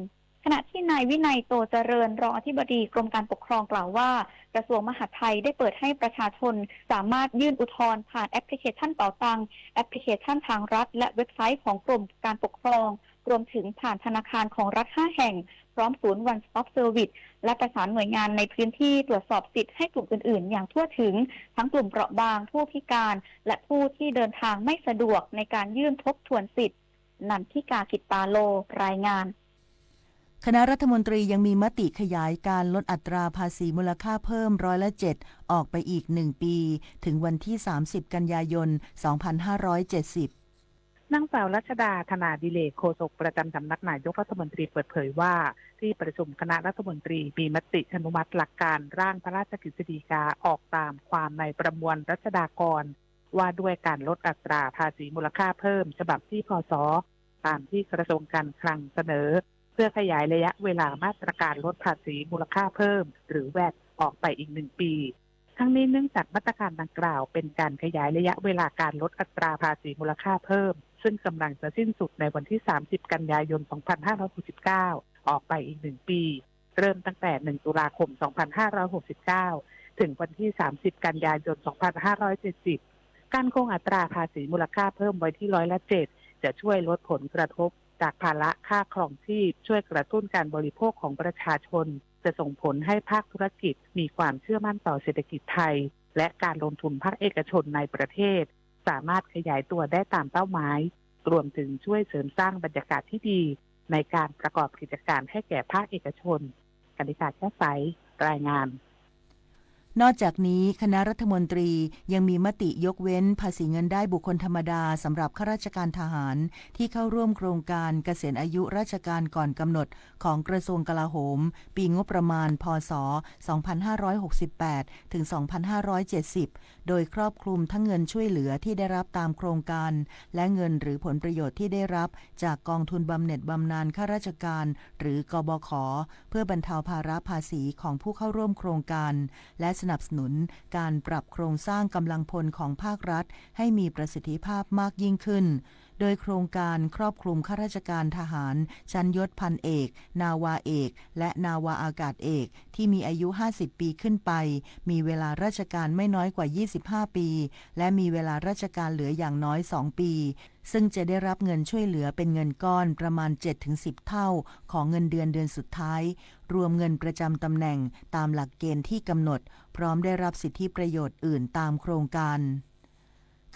ขณะที่นายวินัย โตเจริญ รองอธิบดีกรมการปกครองกล่าวว่า กระทรวงมหาดไทยได้เปิดให้ประชาชนสามารถยื่นอุทธรณ์ผ่านแอปพลิเคชันเป๋าตัง แอปพลิเคชันทางรัฐ และเว็บไซต์ของกรมการปกครอง รวมถึงผ่านธนาคารของรัฐ 5 แห่ง พร้อมศูนย์ One Stop Service และประสานหน่วยงานในพื้นที่ตรวจสอบสิทธิ์ให้กลุ่มอื่นๆ อย่างทั่วถึง ทั้งกลุ่มเปราะบาง ผู้พิการ และผู้ที่เดินทางไม่สะดวกในการยื่นทบทวนสิทธิ์ นันทิกา กิตตาโล รายงาน คณะรัฐมนตรียังมีมติขยายการลดอัตราภาษีมูลค่าเพิ่มร้อยละเจ็ดออกไปอีกหนึ่งปี ถึงวันที่ 30 กันยายน 2570 นางสาวรัชดา ธนาดิเรก โฆษกประจำสำนักนายกรัฐมนตรีเปิดเผยว่า ที่ประชุมคณะรัฐมนตรีมีมติอนุมัติหลักการร่างพระราชกฤษฎีกาออกตามความในประมวลรัชดากร ว่าด้วยการลดอัตราภาษีมูลค่าเพิ่มฉบับที่ พ.ศ. ตามที่กระทรวงการคลังเสนอ เพื่อขยายระยะเวลามาตรการลดภาษีมูลค่าเพิ่ม หรือ VAT ออกไปอีกหนึ่งปี ทั้งนี้เนื่องจากมาตรการดังกล่าวเป็นการขยายระยะเวลาการลดอัตราภาษีมูลค่าเพิ่ม ซึ่งกำลังจะสิ้นสุดในวันที่ 30 กันยายน 2569 ออกไปอีกหนึ่งปี เริ่มตั้งแต่ 1 ตุลาคม 2569 ถึงวันที่ 30 กันยายน 2570 การคงอัตราภาษีมูลค่าเพิ่มไว้ที่ร้อยละเจ็ด จะช่วยลดผลกระทบจากภาระค่าครองชีพ ช่วยกระตุ้นการบริโภคของประชาชน จะส่งผลให้ภาคธุรกิจมีความเชื่อมั่นต่อเศรษฐกิจไทย และการลงทุนภาคเอกชนในประเทศ สามารถขยายตัวได้ตามเป้าหมาย รวมถึงช่วยเสริมสร้างบรรยากาศที่ดีในการประกอบกิจการให้แก่ภาคเอกชน กนิกา แก้วใส รายงาน นอกจากนี้ คณะรัฐมนตรียังมีมติยกเว้นภาษีเงินได้บุคคลธรรมดาสำหรับข้าราชการทหารที่เข้าร่วมโครงการเกษียณอายุราชการก่อนกำหนดของกระทรวงกลาโหม ปีงบประมาณ พ.ศ. สองพันห้าร้อยหกสิบแปด ถึง สองพันห้าร้อยเจ็ดสิบ โดยครอบคลุมทั้งเงินช่วยเหลือที่ได้รับตามโครงการ และเงินหรือผลประโยชน์ที่ได้รับจากกองทุนบำเหน็จบำนาญข้าราชการ หรือ กบข. เพื่อบรรเทาภาระภาษีของผู้เข้าร่วมโครงการ และสนับสนุนการปรับโครงสร้างกำลังพลของภาครัฐให้มีประสิทธิภาพมากยิ่งขึ้น โดยโครงการครอบคลุมข้าราชการทหารชั้นยศพันเอก นาวาเอก และนาวาอากาศเอก ที่มีอายุ ห้าสิบ ปีขึ้นไป มีเวลาราชการไม่น้อยกว่า ยี่สิบห้า ปี และมีเวลาราชการเหลืออย่างน้อย สอง ปี ซึ่งจะได้รับเงินช่วยเหลือเป็นเงินก้อนประมาณ เจ็ดถึงสิบ เท่าของเงินเดือนเดือนสุดท้าย รวมเงินประจำตำแหน่งตามหลักเกณฑ์ที่กำหนด พร้อมได้รับสิทธิประโยชน์อื่นตามโครงการ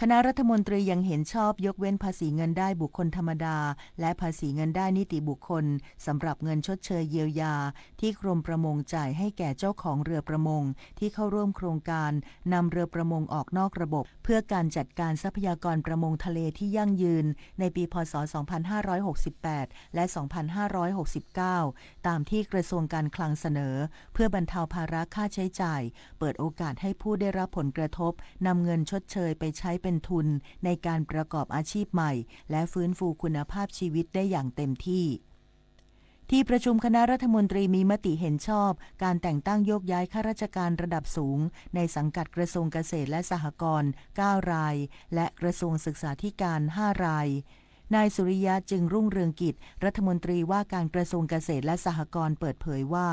คณะรัฐมนตรียังเห็นชอบยกเว้นภาษีเงินได้บุคคลธรรมดา และภาษีเงินได้นิติบุคคล สำหรับเงินชดเชยเยียวยา ที่กรมประมงจ่ายให้แก่เจ้าของเรือประมง ที่เข้าร่วมโครงการนำเรือประมงออกนอกระบบ เพื่อการจัดการทรัพยากรประมงทะเลที่ยั่งยืน ในปี พ.ศ. สองพันห้าร้อยหกสิบแปด และ สองพันห้าร้อยหกสิบเก้า ตามที่กระทรวงการคลังเสนอ เพื่อบรรเทาภาระค่าใช้จ่าย เปิดโอกาสให้ผู้ได้รับผลกระทบนำเงินชดเชยไปใช้เป็นทุนในการประกอบอาชีพใหม่ และฟื้นฟูคุณภาพชีวิตได้อย่างเต็มที่ ที่ประชุมคณะรัฐมนตรีมีมติเห็นชอบการแต่งตั้งโยกย้ายข้าราชการระดับสูงในสังกัดกระทรวงเกษตรและสหกรณ์ เก้า ราย และกระทรวงศึกษาธิการ ห้า ราย นายสุริยะ จึงรุ่งเรืองกิจ รัฐมนตรีว่าการกระทรวงเกษตรและสหกรณ์เปิดเผยว่า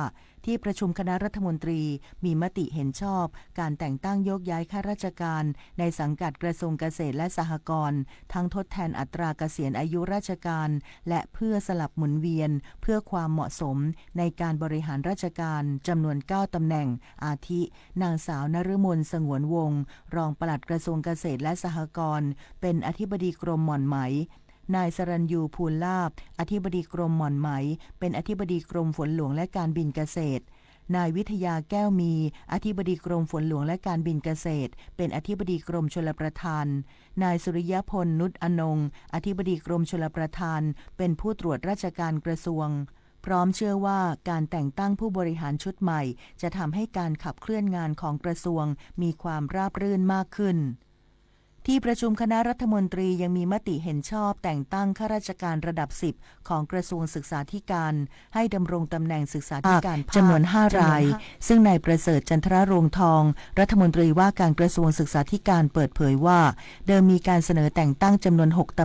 ที่ประชุมคณะรัฐมนตรีมีมติเห็นชอบการแต่งตั้งโยกย้ายข้าราชการในสังกัดกระทรวงเกษตรและสหกรณ์ ทั้งทดแทนอัตราเกษียณอายุราชการ และเพื่อสลับหมุนเวียนเพื่อความเหมาะสมในการบริหารราชการจำนวน เก้า ตำแหน่ง อาทิ นางสาว นฤมล สงวนวงศ์ รองปลัดกระทรวงเกษตรและสหกรณ์ เป็นอธิบดีกรมหม่อนไหม นายสรัญยู ภูลลาภ อธิบดีกรมหม่อนไหม เป็นอธิบดีกรมฝนหลวงและการบินเกษตร นายวิทยา แก้วมี อธิบดีกรมฝนหลวงและการบินเกษตร เป็นอธิบดีกรมชลประทาน นายสุริยพล นุชอนงค์ อธิบดีกรมชลประทาน เป็นผู้ตรวจราชการกระทรวง พร้อมเชื่อว่าการแต่งตั้งผู้บริหารชุดใหม่ จะทำให้การขับเคลื่อนงานของกระทรวงมีความราบรื่นมากขึ้น ที่ประชุมคณะรัฐมนตรียังมีมติเห็นชอบแต่งตั้งข้าราชการระดับ สิบ ของกระทรวงศึกษาธิการ ให้ดำรงตำแหน่งศึกษาธิการภาค จำนวน ห้า ราย ซึ่งนายประเสริฐ จันทรรวงศ์ทอง รัฐมนตรีว่าการกระทรวงศึกษาธิการเปิดเผยว่า เดิมมีการเสนอแต่งตั้งจำนวน หก ตำ